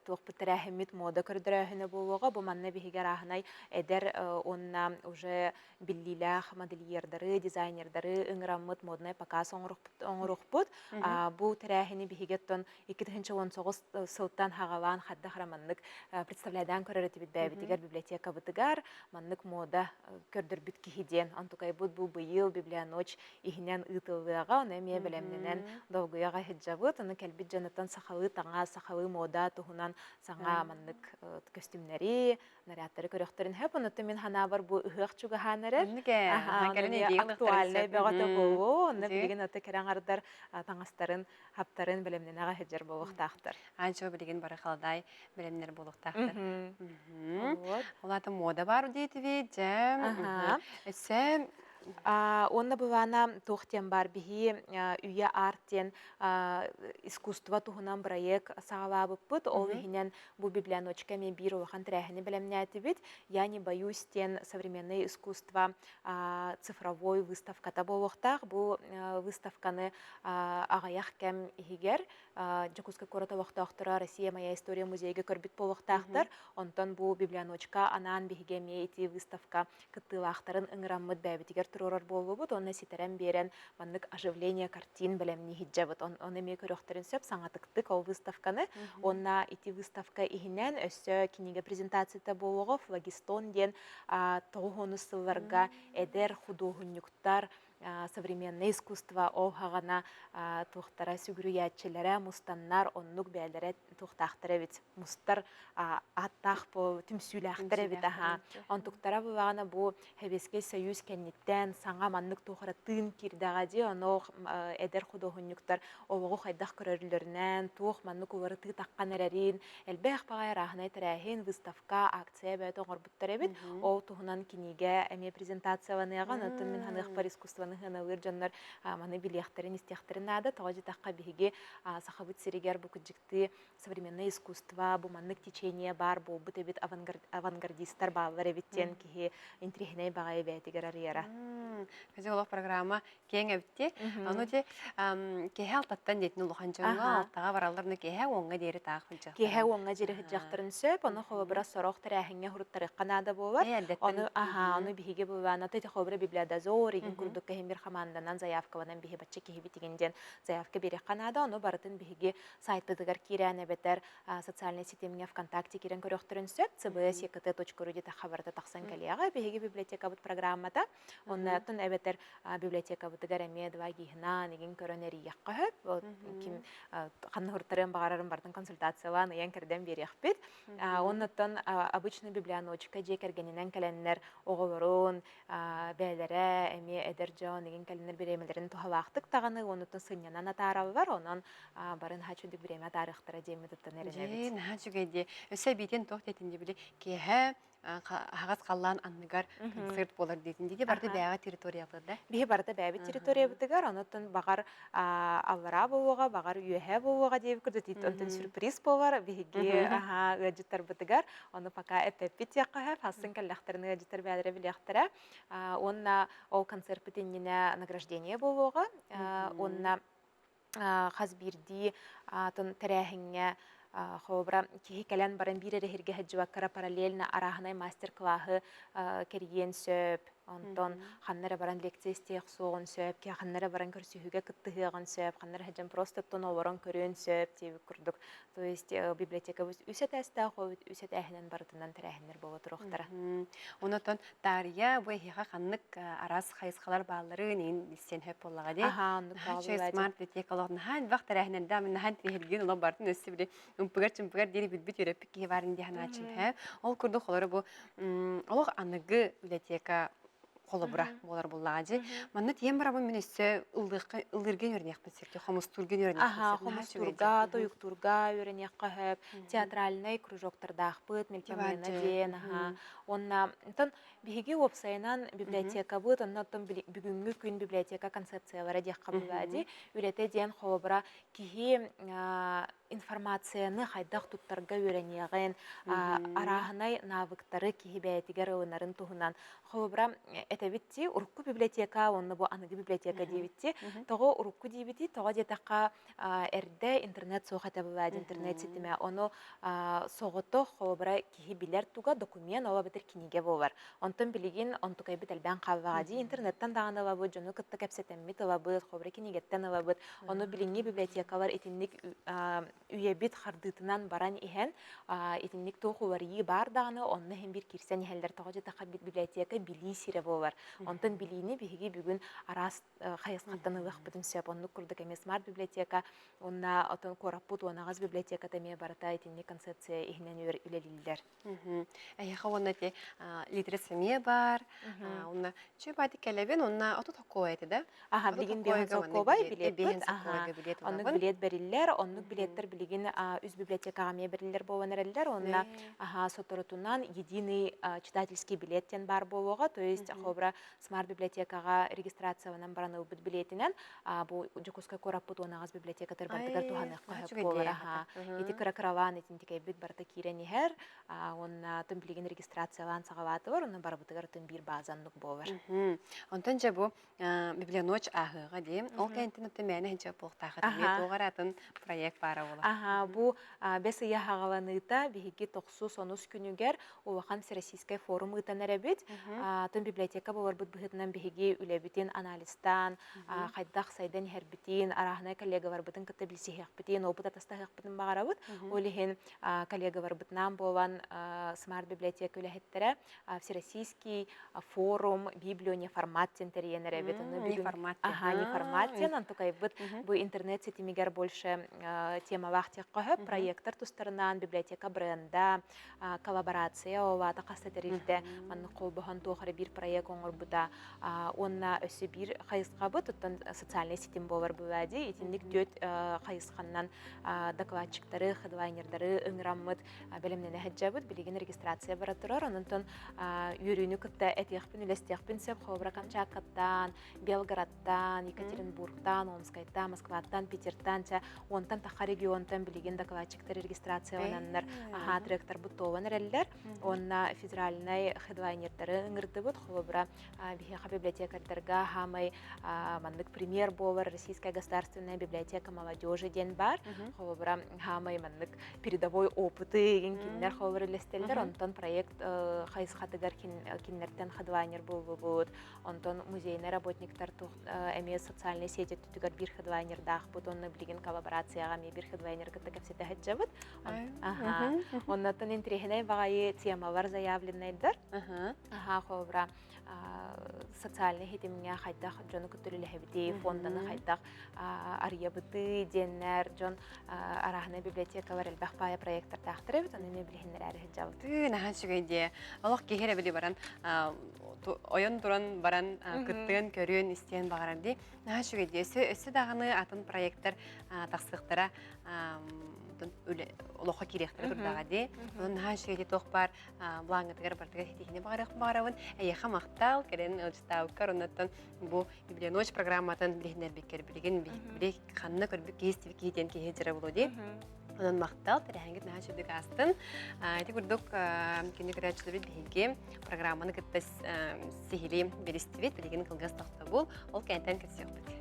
туохпут тэрээһиммит мода көрдөрөөһүнэ буолуоҕа бу манна биһиги арааһынай эдэр уонна уже биллиилээх модельердары, дизайнердары ыҥыраммыт моднай показ оҥоруохпут. Бу тэрээһини биһиги оттон 2019 сылтан хаҕалаан хайдах эрэ маннык представляйдаан көрөр этибит бэйэбитигэр библиотекабытыгар маннык мода көрдөрбүт киһи диэн. Онтукайбыт бу быйыл библионочь иһинэн ыытыллыаҕа, ону эмиэ бэлэмнэнэн долгуйаҕа сылдьабыт. Ону кэлбит дьонуттан сахалыы таҥас, сахалыы мода туһунан саҥа маннык көстүүмнэри, нарядтары көрөхтөрүн сөп. Онуттан мин ханаабар бу ыһыах чугаһаан эрэр. Актуальнай бөҕөтө буолуо. Онно билигин аты кэрэ аҥардар таҥастарын, хаптарын бэлэмнэнэҕэ сылдьар буолуохтаахтар. Аанчо билигин бары халадаай бэлэмнэр буолуохтаахтар. Ол аата мода бар диэтибит, дьэ. Өссө Уонна былаана туох диэн баар биһи үйэ арт диэн искусство туһунан проект саҕалаабыппыт. Ол иһинэн Бу библионочка эмиэ биир улахан тэрээһини бэлэмнээтибит. Я не боюсь диэн современное искусство цифровой выставката буолуохтаах. Бу выставканы аҕыйах кэм иһигэр Дьокуускай куорат олохтоохторо Россия моя история музейга көрбүт буолуохтаахтар. Онтон бу библионочка анаан биһиги эмиэ ити выставка кыттыылаахтарын ыҥыраммыт бэйэбитигэр туруорар буоллубут уонна ситэрэн биэрэн маннык оживление картин бэлэмнии сылдьабыт. Ону эмиэ көрүөхтэрин сөп саҥатыктык ол выставканы. Уонна ити выставка иһинэн өссө кинигэ презентацията буолуоҕа Флагистон диэн 90 сылларга эдэр худуоһунньуктар современное искусство ол хаҕана туохтара сүгүрүйээччилэрэ мустаннар оннук бэйэлэрэ туохтаахтар эбит мустар ааттаах түмсүүлээхтэр эбит аха онтуктара булаҕына бу Сэбиэскэй Союз кэнниттэн саҥа маннык туох эрэ тыын киирдэҕэ дии ону эдэр худуоһунньуктар олоҕу хайдах көрөллөрүнэн туох маннык уларытыы таххан эрэрин элбэх баҕайы арааһынай тэрээһин выставка акция бэйэтэ оҥорбуттар эбит ол туһунан кинигэ эмиэ презентацияланыаҕа онтон мин ханыахпар искусствоны сыаналыыр дьоннор маны билиэхтэрин истиэхтэрин наада тоҕо диэтэххэ биһиги Сахабыт сиригэр бу кыдьыктыы современное искусство бу маннык течение баар буолбут эбит авангардистар бааллар эбит диэн киһи интириэһинэй баҕайы бэйэтигэр арыйара. Кыдьык олох программа киэҥ эбитти. Ону ти киэһэ алтаттан диэтин улахан дьоҥҥо алтаҕа бараллар, но киэһэ уоҥҥа диэри таах сылдьыахтарын. Киэһэ уоҥҥа диэри сылдьыахтарын сөп, ону холобура сорох тэрээһиҥҥэ уруттарыахха наада буолар. Ону аха, ону биһиги булаана ти холобура библиодозор игин курдук кэһин бир хамаанданан заявкаланан биһи бачча киһибит игин диэн заявка биэриэххэ наада, ону барытын биһиги сайтпытыгар киирэн эбэтэр социальнай ситимҥэ ВКонтакте киирэн көрүөхтэрин сөп. cbs.kt.ru диэтэххэ барыта тахсан кэлиэҕэ. Биһиги библиотекабыт программата. Оннооттон эбэтэр библиотекабытыгар эмиэ два гиһынан игин көрөн эрийиэххэ сөп. Ким ханна хуруттарыан баҕарарын барытын консультациялаан ыйан кэрдэн биэриэхпит. Оннуттан обычный библионочка дьиэ кэргэнинэн кэлэннэр оҕолорун бэйэлэрэ эмиэ эдэр дьон игин кэлэннэр бириэмэлэрин туһалаахтык даҕаны оннуттан сынньанан атаараллар. Онон бары наһаа үчүгэй бириэмэ атаарыахтара диэммит ыттан эрэнэбит. Дьэ, наһаа үчүгэй дии. Өссө эбиитин туох диэтин дии били киэһэ аһаҕас халлаан анныгар концерт буолар диэтин дии барыта бэйэҕэ территориялар да? Биһи барыта бэйэбит территориябытыгар, онуттан баҕар аллараа буолуоҕа, баҕар үөһээ буолуоҕа диэбит курдук онтон сюрприз буолар биһиги ыалдьыттарбытыгар. Ону пока эппэппит диэххэ сөп, хасын кэллэхтэрин ыалдьыттар бэйэлэрэ билиэхтэрэ. Уонна ол концертпыт иннинэ награждение буолуоҕа. Уонна хас биирдии атын тэрээһиҥҥэ холобура киһи кэлэн баран биир эрэ иһиргэ сылдьыбаккара параллельно арааһынай мастер-классы кэрийиэн сөп онтон ханна эрэ баран лекция истиэх суоҕун сөп ханна эрэ баран көрсүһүүгэ кыттыһыаҕын сөп ханна эрэ сылдьан просто оттон олорон көрүөн сөп диэбит курдук то есть библиотекабыт үс этээстээх үс этээһинэн барытынан тэрээһиннэр буола туруохтара Онотон таарыйа бу эһиэхэ ханнык араас хайысхалар баалларын иин билсиэн сөп буоллаҕа дии. Аһаа, оннук Наһаа үчүгэй бааллар смарт библиотека олох наһаа элбэх тэрээһиннэрдээх мин наһаа интириэһиргиин олох бартын өссө били ымпыгар-чымпыгар диэри билбит үөрэппит киһи баарын дии санааччым һэ. Ол курдук холоро бу олох аныгы библиотека холобура буолар буллаҕа дьи. Манна тиийэн барабын мин өссө ыллыахха ыллыырга үөрэниэхпин сөп, хомустуурга үөрэниэхпин Аха, сөп. Наһаа үчүгэй дьэ. хомустуурга, тойуктуурга үөрэниэххэ сөп, театральнай кружоктардаахпыт, Мельпомена Дьэ. диэн, аха. Уонна онтон биһиги уопсайынан библиотекабыт, онно оттон бүгүҥҥү күн библиотека концепциялара диэххэ буолла дии. Үлэтэ диэн холобура киһи информацияны хайдах туттарга үөрэниэҕин, арааһынай навыктары киһи бэйэтигэр ылынарын туһунан. Холобура, этэбит дии, урукку библиотека уонна бу аныгы библиотека диэбит дии. Тоҕо урукку диибитий? Тоҕо диэтэххэ, эрдэ интернет суох этэ бывает, интернет ситимэ. Ону соҕотох, холобура, киһи билэр туга документ, ол эбэтэр кинигэ буолар. Онтон билигин онтукайбыт элбээн хааллаҕа дии. Интернеттэн даҕаны ылабыт, дьону кытта кэпсэтэммит ылабыт, холобура, кинигэттэн ылабыт. Ону билиҥҥи библиотекалар итинник үйэбит хардыытынан баран иһэн, итинник туох уларыйыы баар даҕаны, онно иһин биир киирсэн иһэллэр. Тоҕо диэтэххэ, библиотека билии сирэ буолар. Онтон билиини биһиги бүгүн араас хайысхаттан ылыахпытын сөп. Оннук курдук эмиэ смарт-библиотека уонна отон куораппыт уонаҕас библиотеката эмиэ барыта итинник концепция иһинэн үлэлииллэр. Эһиэхэ уонна ити литрес эмиэ баар. Уонна чү баати кэлэбин уонна отут хоккуой этэ да? Аха, Отут билигин биэһэн хоккуойга маннык солкуобай билиэт, билиэппит. биэһэн Аха, солкуобайга билиэт оннук ылабын. билиэт бэриллэр. Оннук билиэттэр билигин үс библиотекаҕа эмиэ бэриллэр буолан эрэллэр. Уонна аха, соторутунан единый читательский билет диэн баар буолуоҕа. То есть холобура смарт-библиотекаҕа регистрацияланан баран ылбыт билиэтинэн бу Дьокуускай куораппыт уонаҕас библиотекатыгар барытыгар туһаныахха сөп буолар. Аха, ити кыра-кыралаан итинтикэйбит барыта киирэн иһэр. Уонна тым билигин регистрациялаан саҕалаатылар, онно барыбытыгар тым биир база оннук буолар. Онтон дьэ бу Библионочь ааһыаҕа дии. Ол кэнниттэн оттон мээнэ иһинчэ буолуохтаах эмиэ туох эрэ атын проект баара буолар. Аха, бу бэс ыйа хаҕаланыыта биһиги тохсус онус күнүгэр улахан всероссийскай форум ыытан эрэбит. Атын библиотека буоларбыт быһыытынан биһиги үлэбитин анализтаан, хайдах сайдан иһэрбитин, арааһынай коллегаларбытын кытта билсиһиэхпитин, опыт атастаһыахпытын баҕарабыт. Ол иһин коллегаларбытынаан буолан смарт-библиотека үлэһиттэрэ Всероссийский форум Библию неформат диэн тэрийэн эрэбит. Неформат. Аха, неформат диэн онтукайбыт бу интернет ситимигэр больше темалаах диэххэ проекттар тустарынан библиотека бренда, коллаборация ол аата хаста тэрилтэ маннык холбоһон туох эрэ биир проект оҥорбута уонна өссө биир хайысхабыт оттон социальнай ситим буолар буолаа дии итинник түөрт хайысханнан докладчиктары хедлайнердары ыҥыраммыт бэлэмнэнэ сылдьабыт билигин регистрация бара турар онон үөрүүнү кытта этиэхпин үлэстиэхпин сөп холобура Камчаткаттан Белгородтан, Екатеринбургтан, Омскайтан, Москваттан, Питертан, ча уонтан тахха регионтан билигин докладчиктар регистрациялананнар аһаа тректарбыт туолан эрэллэр. Уонна федеральнай хедлайнердары ыҥырдыбыт. Холобура, биһиэхэ библиотекардарга хаамай маннык пример буолар Российская государственная библиотека молодежи диэн бар. Холобура, хаамай маннык передовой опыты игин кинилэр холобура үллэстэллэр. Онтон проект хайысхатыгар кинилэртэн хедлайнер буолбубут. Онтон музейнай работниктар эмиэ социальнай сеть өттүгэр биир хедлайнердаахпыт уонна билигин коллаборацияҕа эмиэ биир хедлайнер кытта кэпсэтэ сылдьабыт. Оннотон интэриэһинэй баҕайы темалар заявленнайдар. Аха, холобура, социальнай ситимҥэ хайдах дьону кытта үлэлэһэбитий, фонданы хайдах арыйабытый диэннэр дьон арааһынай библиотекалар элбэх баайа проекттардаахтар эбит, ону эмиэ билиһиннэрээри сылдьабыт. Тыы, наһаа үчүгэй дии. Олох киһи эрэ били баран ойон туран баран кыттыан, көрүөн, истиэн баҕарар дии. Наһаа үчүгэй дии. Өссө, өссө даҕаны атын проекттар тахсыахтара олоххо киириэхтэрэ турдаҕа дии. Онон наһаа үчүгэй дии туох баар былааҥҥытыгар бартыгар ситиһиини баҕарыах баҕарабын. Эйиэхэ махтал, кэлэн ыалдьыттаабыккар оннуттан бу Библионочь программатын билиһиннэрбиккэр билигин били ханна көрбүт киһи истибит киһи диэн киһи дьара буолуо дии. Онон махтал, тэрээһиҥҥит наһаа үчүгдүк аастын. Ити курдук күнү көрөөччүлэрбит биһиги программаны кытта сиһилии билистибит. Билигин кылгас тохтобул, ол кэнтэн кэпсиэхпит.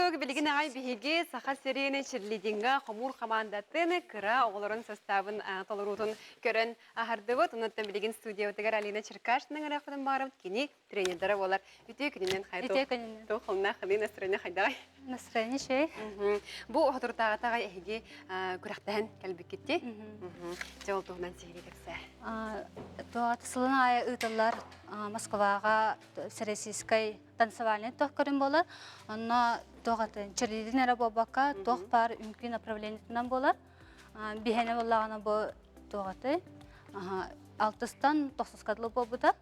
курдук билигин аҕай биһиги Саха сирин черлидинга хомуур хамаандатын кыра оҕолорун састаабын толоруутун көрөн аһардыбыт. Онуттан билигин студиябытыгар Алина Черкашина ыҥырыахпытын баҕарабыт. Кини тренердара буолар. Үтүө күнүнэн хайдах? Үтүө күнүнэн. Туох холнаах ханыы настроение хайдаҕай? Настроение шей. Бу соторутааҕыта эһиги күрэхтэһэн кэлбиккитти. Дьэ ол туһунан сиһилии кэпсээ. Туох сылын аайы ыытыллар Москваҕа Всероссийскай танцевальный туох көрүн буолар. Онно туох атын черлидин эрэ буолбакка туох баар үҥкүү направлениетынан буолар. Биһэнэ буоллаҕына бу туох атай алтыстан тохсуска дылы буолбута.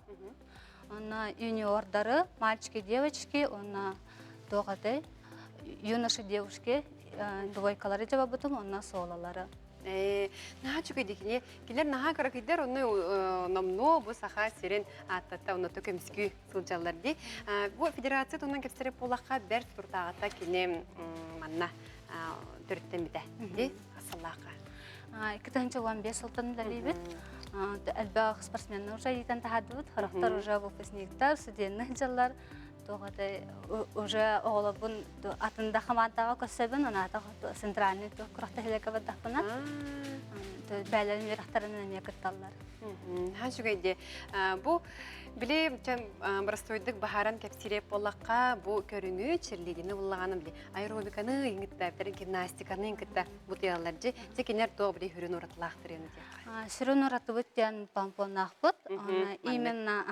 Онно юниордары, мальчики, девочки, онно туох атай юноши, девушки двойкалары дьабабытым, онно солалары. Наһаа үчүгэйдик кинилэр наһаа кыракыйдар онно номнуо бу саха сирин ааттатта онно көмүскүү сылдьаллар дии. Бу федерация туһунан кэпсэрэ буоллахха бэрт туртааҕыта кини манна төрүттэммитэ дии асыллаахха. 2015 сылтан үлэлиибит. Элбэх спортсменнар уже иитэн таһаардыбыт. Хорохтор уже выпускниктар, студеннар дьаллар. Туох уже оҕолорбун атын да хамаандаҕа көрсөбүн, анаата центральный күрэхтэһиилэргэ бардахпына бээлэрин үөрэхтэринэн эмиэ кытталлар. Наһаа үчүгэй дии. Бу били боростуойдук баһааран кэпсиирэп буоллахха, бу көрүҥү черлидини буллаҕаны били аэробиканы кытта, гимнастиканы кытта бутуйаллар дьи. Дьэ кинилэр туох били сүрүн уратылаахтарын диэххэ. Сүрүн уратыбыт диэн помпоннаахпыт. Именно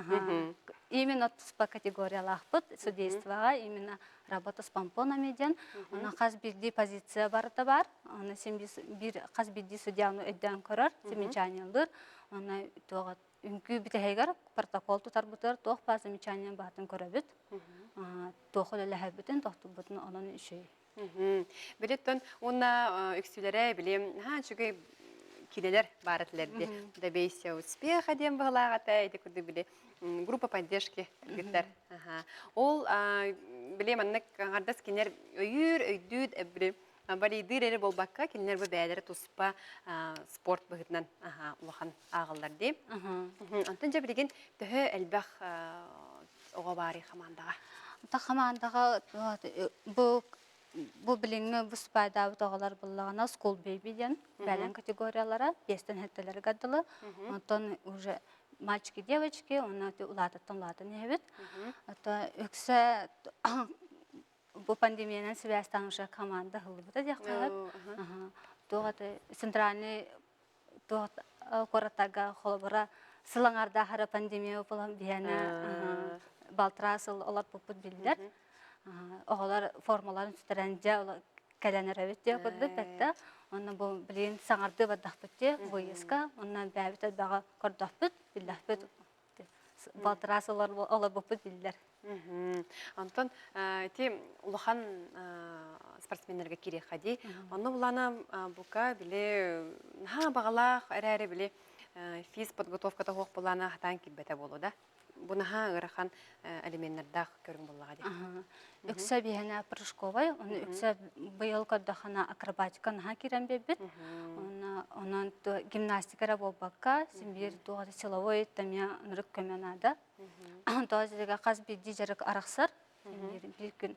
именно туспа категориялаахпыт судействоҕа именно работа с помпонами диэн. Онон хас биирдии позиция барыта бар. Оны син биир хас биирдии судьяны өйдөөн көрөр, замечаниелыыр. Оны туох үҥкүү бүтэһигэр протокол тутарбытыгар туох баар замечание баатын көрөбүт. Туох үлэлэһэрбитин, тохтубутун онон үчүгэй. Билиттэн уонна үксүлэрэ били наһаа үчүгэй киинэлэр баар этилэр Добейся успеха диэн быһылаах этэ ити курдук били группа поддержки кыргыттар. Ол били маннык аҥардас кинилэр өйүүр, өйдүүр били балийдыыр эрэ буолбакка кинилэр бу бэйэлэрэ туспа спорт быһыытынан улахан ааҕаллар дии. Онтон дьэ билигин төһө элбэх оҕо баарый хамаандаҕа? Та хамаандаҕа бу бу билиҥҥи бу спайдаабыт оҕолор буллаҕына school baby диэн бэлэм категориялара биэстэн сэттэлэригэр дылы онтон уже мальчики девочки уонна улаатыттан улаатан иһэбит. Это үксэ бу пандемиянан сибээстээн уже команда ыһыллыбыта диэххэ сөп. Туох это центральный туох куораттарга холобура сыл аҥаардаахара пандемия буолан биһиэнэ балтараа сыл олорбуппут биллэр. Оҕолор формаларын сүтэрэн дьэ кэлэн эрэбит диэх курдук бэтте. Онно бу билигин саҥардыы бардахпыт дии выездка. Онно бэйэбит элбэҕи көрдөхпүт, биллэхпит. Балтараа сыл олорбуппут биллэр. Онтон ити улахан спортсменнэргэ киириэххэ дии. Онно булана бука били наһаа баҕалаах эрээри били физподготовката суох булана хатаан киирбэтэ буолуо да. Бу наһаа ыарахан элеменнэрдээх көрүҥ буоллаҕа дии. Үксэ биһэнэ прыжковай, оны үксэ быйыл көрдөххүнэ акробатика наһаа киирэн биэрбит. Онон гимнастика эрэ буолбакка, син биир туох силовой эмиэ ынырык көмө наада. Тоҕо дьиэгэ хас биирдии дьарык арахсар. Биир күн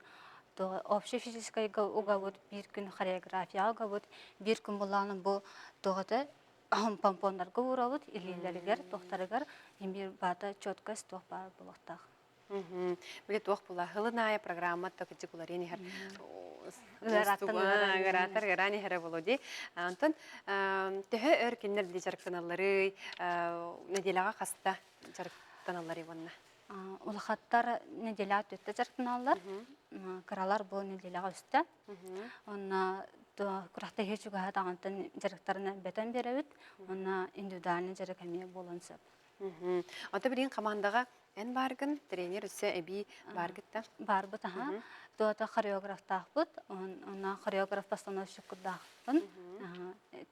общей физическайга угабыт, биир күн хореографияҕа угабыт, биир күн буллаҕына бу туох этэ помпоннарга уурабыт, илиилэригэр, туохтарыгар биир баата четкость туох баар буолуохтаах. Били туох була хылын аайы программа токутикуларин иһэр ыараатар ыараан иһэрэ боло дии. Онтон төһө өр кинилэр били дьарыктаналларый, нэдиэлэҕэ хаста дьарыктаналлар уонна? Улахаттар нэдиэлэҕэ түөртэ дьарыктаналлар, кыралар бу нэдиэлэҕэ үстэ. Онно күрэхтэһии чугаһа даҕантан дьарыктарын элбэтэн биэрэбит. Онно индивидуальный дьарык эмиэ буолуон сөп. Ото билигин командаҕа эн бааргын, тренер өссө эбии бааргыт да? Баарбыт аха. Туота хореографтаахпыт, онно хореограф постановщиккутдаахпын.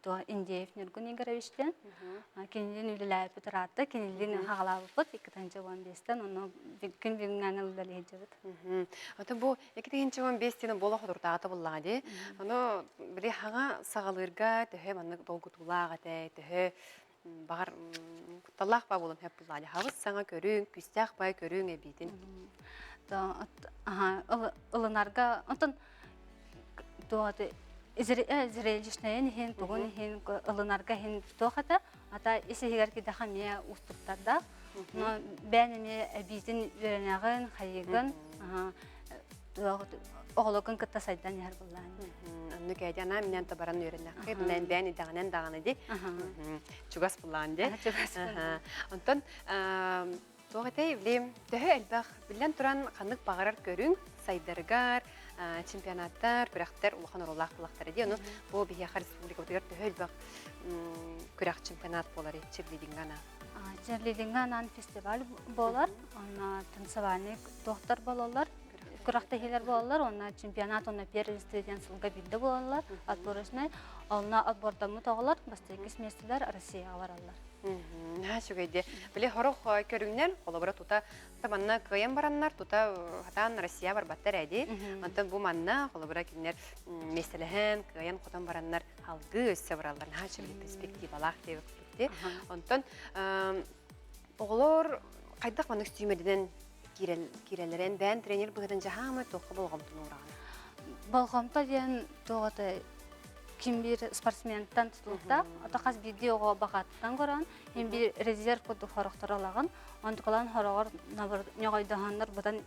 Туо Индеев Нюргун Игоревич диэн. Кинилин үлэлээбиппит ыраатта, кинилин хаҕалаабыппыт 2015-тэн, онно күн бүгүҥҥэ үлэлиһдьэбит. Ото бу 2015 диэн буола хотуртаҕата буллаҕа дии. Ону били хаҥа саҕалыырга төһө маннык долгутуулаах этэ, төһө баҕар кутталлаах баа буолан сөп буллаҕа хабыс саҥа көрүҥ, күүстээх бай көрүҥ эбиитин. Ылынарга, онтон Туох зрелищнайын иһин, тугун иһин, ылынарга иһин туох этэ, ата ис иһигэр кидэхэ эмиэ уустуктардаах. Но бэйэн эмиэ эбиитин үөрэнэҕин, хайыгын, оҕолоргун кытта сайдан иһэр буоллаан. Оннук эди анаа минэн табаран үөрэннэххэ, бэйэн бэйэн идэҕинэн даҕаны ди. Чугас булаан ди. Чугас. Онтон Туох этэй, били төһө элбэх, биллэн туран, ханнык баҕарар көрүҥ сайдарыгар, чемпионаттар, күрэхтэр улахан оруоллаах буоллахтара дии. Ону бу биһиэхэ республикабытыгар төһө элбэх күрэх чемпионат буолар черлидинга анаан? Черлидинга анаан фестиваль буолар. Онно танцевальный туохтар буолаллар, күрэхтэһиилэр буолаллар. Онно чемпионат уонна первенство диэн сылга биирдэ буолаллар, отборочный. Онно отбордаммыт оҕолор бастакы миэстэлэр Россияҕа бараллар. Наһаа үчүгэй дии. Били сорох көрүҥнэр, холобура, тута манна кыайан бараннар, тута хатаан Россия барбаттар ээ дии. Онтон бу манна, холобура, кинилэр миэстэлэһэн, кыайан хотон бараннар алгыы өссө бараллар. Наһаа үчүгэй перспективалаах диэбиппит. Онтон оҕолор хайдах маннык сүүмэрдэнэн киирэллэрин бэйэн тренер быһыытынан дьаһаамай туохха болҕомтону уураҕын? Болҕомто диэн туох это ким биир спортсментан тутулуктаах, ото хас биирдии оҕо баҕаттан көрөн, им биир резерв курдук хорохторо ылаҕын, онтукалаан хороҕор ньоҕойдоһоннор бутан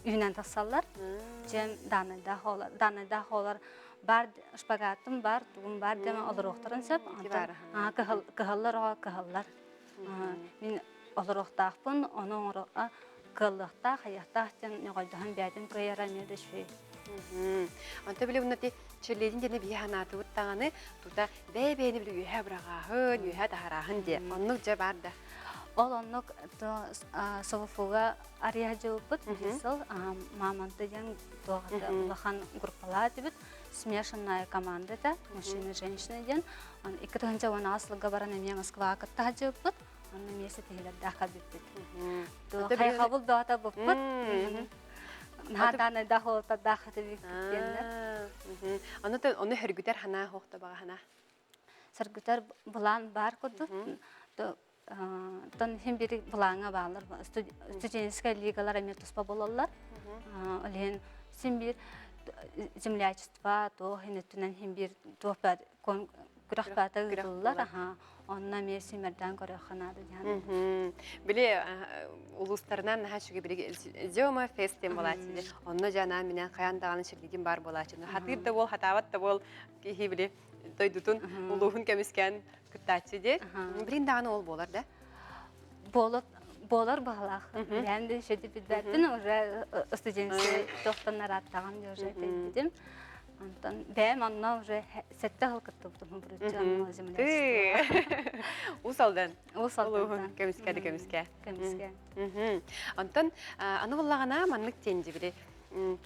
үүнэн тахсаллар. Дьэм даанайдаах оҕолор, даанайдаах оҕолор бар шпагаттым бар, тугум бар диэн олоруохтарын сөп. Онтон кыһаллар оҕо кыһаллар. Мин олоруохтаахпын, ону оҥоро кыаллыахтаах, хайыахтаах диэн ньоҕойдоһон бэйэтин кыайара эмиэ да үчүгэй. Онто били уна ти черледин диэни биһи ханаатыбыт даҕаны тута бэйэ-бэйэни били үөһэ быраҕааһын, үөһэ таһарааһын диэ. Оннук дьэ баар да. Ол оннук СВФУга арыйа дьылбыт биир сыл Мамонты диэн туох улахан группалаах этибит. Смешанная команда это мужчины и женщины диэн. 2018 сылга баран эмиэ Москваҕа кытта сылдьыбыппыт. Онно эмиэ ситиһиилэрдээх кэлбиппит. Хайҕабыл бөҕөтө буппут. Наһаа уолаттардаах этибикпит диэннэр. Ону ону хөргүтэр ханаа хуохта баҕа ханаа. Сөргүтэр былаан баар курдук. Тон иһин биир былааҥҥа бааллар. Студенческай лигалар эмиэ туспа буолаллар. Ол иһин син биир землячество туох иһин өттүнэн иһин биир туох күрэх баата ыытыллар. Онно эмиэ симэрдээн көрүөххэ наада диэн. Били улуустарынан наһаа үчүгэй били Зема фест диэн буолааччы. Онно дьанаан минэн хайаан даҕаны черлигин баар буолааччы. Хатыыр да буол, хатаабат да буол киһи били дойдутун, улууһун көмүскээн кыттааччы диэ. Билин даҕаны ол буолар да? Буолар буолар баһылаах. Бэйэм да еще билбэппин, уже студенческий тохтон арааттаҕым дии уже этим. Онтон бэйэм онно уже сэттэ сыл кыттыбытым буруччу землячество. Уус Алдан. Уус Алдантан. Көмүскэ да көмүскэ. Көмүскэ. Онтон аны буллаҕына маннык тиэн дибили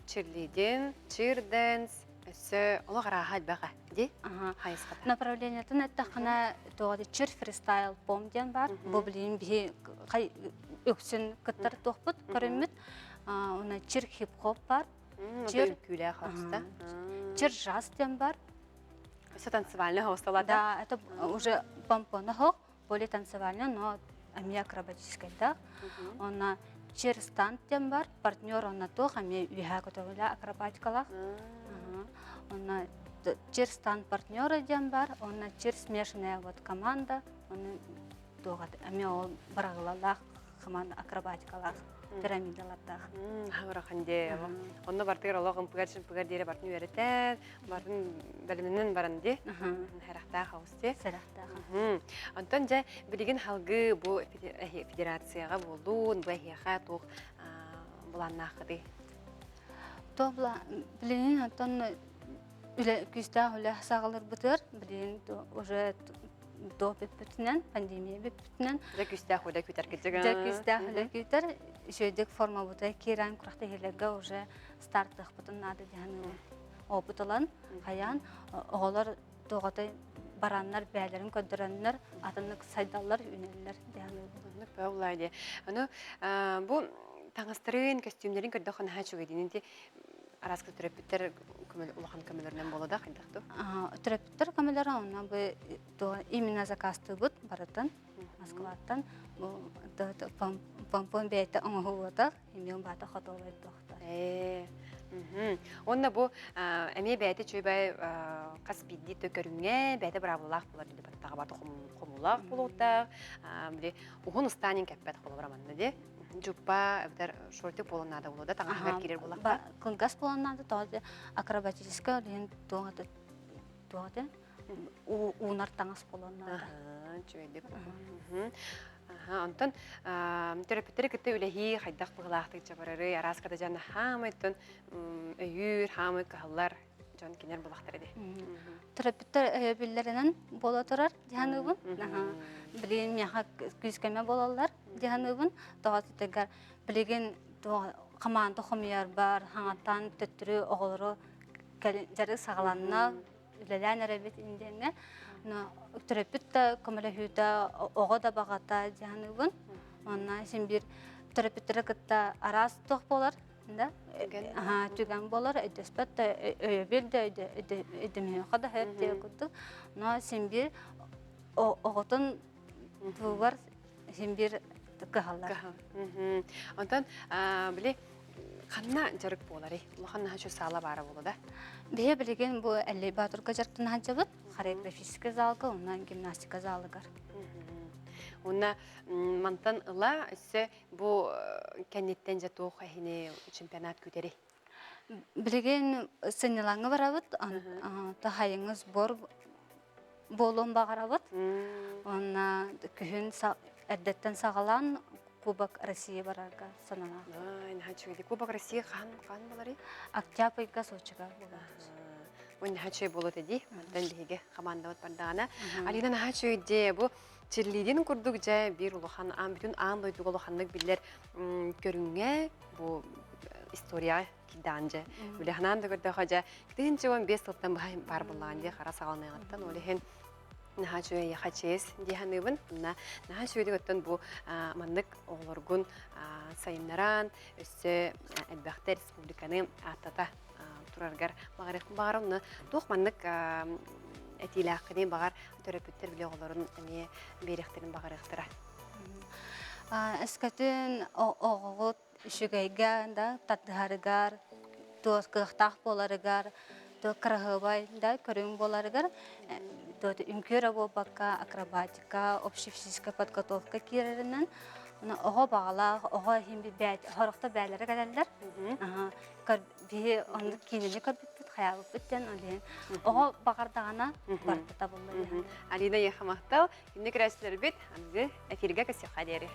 черлидин, чирденс, өссө олох арааһа элбэҕэ ди хайысхата. Направлениетын эттэххинэ туоҕа чир фристайл пом диэн бар. Бу билигин биһи үксүн кыттар туохпут көрүммүт. Уна чир хип-хоп бар. Чир үҥкүүлээх хоста. Чир жаз диэн бар. Өссө танцевальный хосталата. Да, это уже помпона хох, более танцевальный, но эмиэ акробатическайдаах. Онно чир стант диэн бар, партнер онно туох эмиэ үөһээ көтөҕүлэ акробатикалаах. Онно чир стант партнера диэн бар, онно чир смешанная вот команда, онно туох эмиэ ол быраҕылалаах команда акробатикалаах пирамидалардаах. Ыарахан дии. Онно бартыгар олох ымпыгар-чымпыгар диэри бартын үөрэтэн, бартын бэлэмнэнэн баран дии. Сэрэхтээх оҕус дии. Сэрэхтээх. Онтон дьэ билигин халгыы бу федерацияҕа буоллун, бу эһиэхэ туох былааннааххытый? Туох билигин онтон үлэ күүстээх үлэ саҕалырбытыгар билигин уже до бүппүтүнэн, пандемия бүппүтүнэн. Дьэ күүстээх үлэ күүтэр кырдьыга. Дьэ күүстээх үлэ күүтэр. Үчүгэйдик формабыта киирэн күрэхтэһиилэргэ уже стартыахпытын наада диэн опыт ылан, хайаан оҕолор туоҕатай бараннар бээлэрин көрдөрөннөр атыннык сайдаллар, үүнэллэр диэн. Оннук бөҕүлаа дии. Аны бу таҥастарын, көстүүмнэрин көрдөххө наһаа үчүгэй дии. Араас төрөппүттэр улахан көмөлөрүнэн буолла да хайдах ту? Төрөппүттэр көмөлөрө онно бу именно заказтыыбыт барытын Москваттан бу помпон бэйэтэ оҥоһуллубатах имион баата хотуолай туохта. Ээ, Уонна бу эмиэ бэйэтэ үчүгэй хас биирдии көрүҥҥэ бэйэтэ быраабылалаах буолар били баттаҕа бата хомуулаах буолуохтаах били уһун ыстаанин кэппэт холобура манна ди дьуппа эбэтэр шортик буолан наада буолуо да таҥаһыгар киирэр буоллахха кылгас буолан наада тоҕо акробатическай олиһин туоҕа уунар таҥас буолан наада үчүгэйдик Онтон төрөппүттэри кытта үлэһии хайдах быһыылаахтык дьабарарый, араас ката дьон хаамай өйүүр, хаамай кыһаллар дьон кинилэр булахтар ди. Төрөппүттэр өйөбүллэринэн буола турар дьаһаныыбын. Билигин миэхэ күүскэмэ буолаллар дьаһаныыбын. Тоҕо тутугар билигин хамаанда хомуйарбар, хаҥаттан төттөрү оҕолору дьарык саҕаланна, үлэлээн эрэбит диэҥҥэ төрөппүт да көмөлөһүүтэ оҕо да баҕата дьаһаныыбын уонна син биир төрөппүттэри кытта араас туох буолар да түгэн буолар өйдөспөт да өйөбүл да өйдөмүөххэ да сөп диэн курдук но син биир оҕотун туһугар син биир кыһаллар. Онтон били ханна дьарык буоларый? Улахан наһаа саала баара буолуо да? Биһи билигин бу Эллэй Баатырга дьарыктана сылдьабыт. Хореографическай залга уонна гимнастика залыгар. Уонна мантан ыла өссө бу кэнниттэн дьэ туох эһини чемпионат күүтэрий? Билигин сынньалаҥҥа барабыт. Таһайыҥы сбор буолуон баҕарабыт. Уонна күһүн эрдэттэн саҕалаан Кубок России барарга сананаах. Наһаа үчүгэй. Кубок России хаһан хаһан буоларый? Октябрь ыйга Сочига буолар. Ой, наһаа үчүгэй буолуо этэ дии. Мантан биһиги хамаандабыт бардаҕына. Алина наһаа үчүгэй дии. Бу черлидин курдук дьэ биир улахан аан бүтүн аан дойдуга улаханнык биллэр көрүҥҥэ бу историяҕа киирдэҕин дьэ. Үлэханаан да көрдөхө дьэ 2015 сылтан быһа баар буоллаҕын дии хара саҕаланыаҕыттан ол иһин наһаа үчүгэй эйиэхэ чиэс дии саныыбын. Мына наһаа үчүгэйдик оттон бу маннык оҕолоргун сайыннаран өссө элбэхтэ республиканы ааттата тураргар баҕарыахпын баҕарам. Онно туох маннык этиилээххиний баҕар төрөппүттэр били оҕолорун эмиэ биэриэхтэрин баҕарыахтара. Өскөтүн оҕоҕут үчүгэйгэ да тардыһарыгар, туох кыахтаах буоларыгар, туох кыраһыабай да көрүҥ буоларыгар үҥкүү эрэ буолбакка акробатика, общефизическая подготовка киирэринэн оҕо баҕалаах, оҕо иһин сорохтор бээлэрэ кэлэллэр. Биһи оннук киинэни көрбүппүт, хайаабыппыт диэн ол иһин оҕо баҕардаҕына барыта табыллар. Алина Ехамахтал, күндү көрөөччүлэрбит, аныгы эфиргэ көрсүөххэ диэри.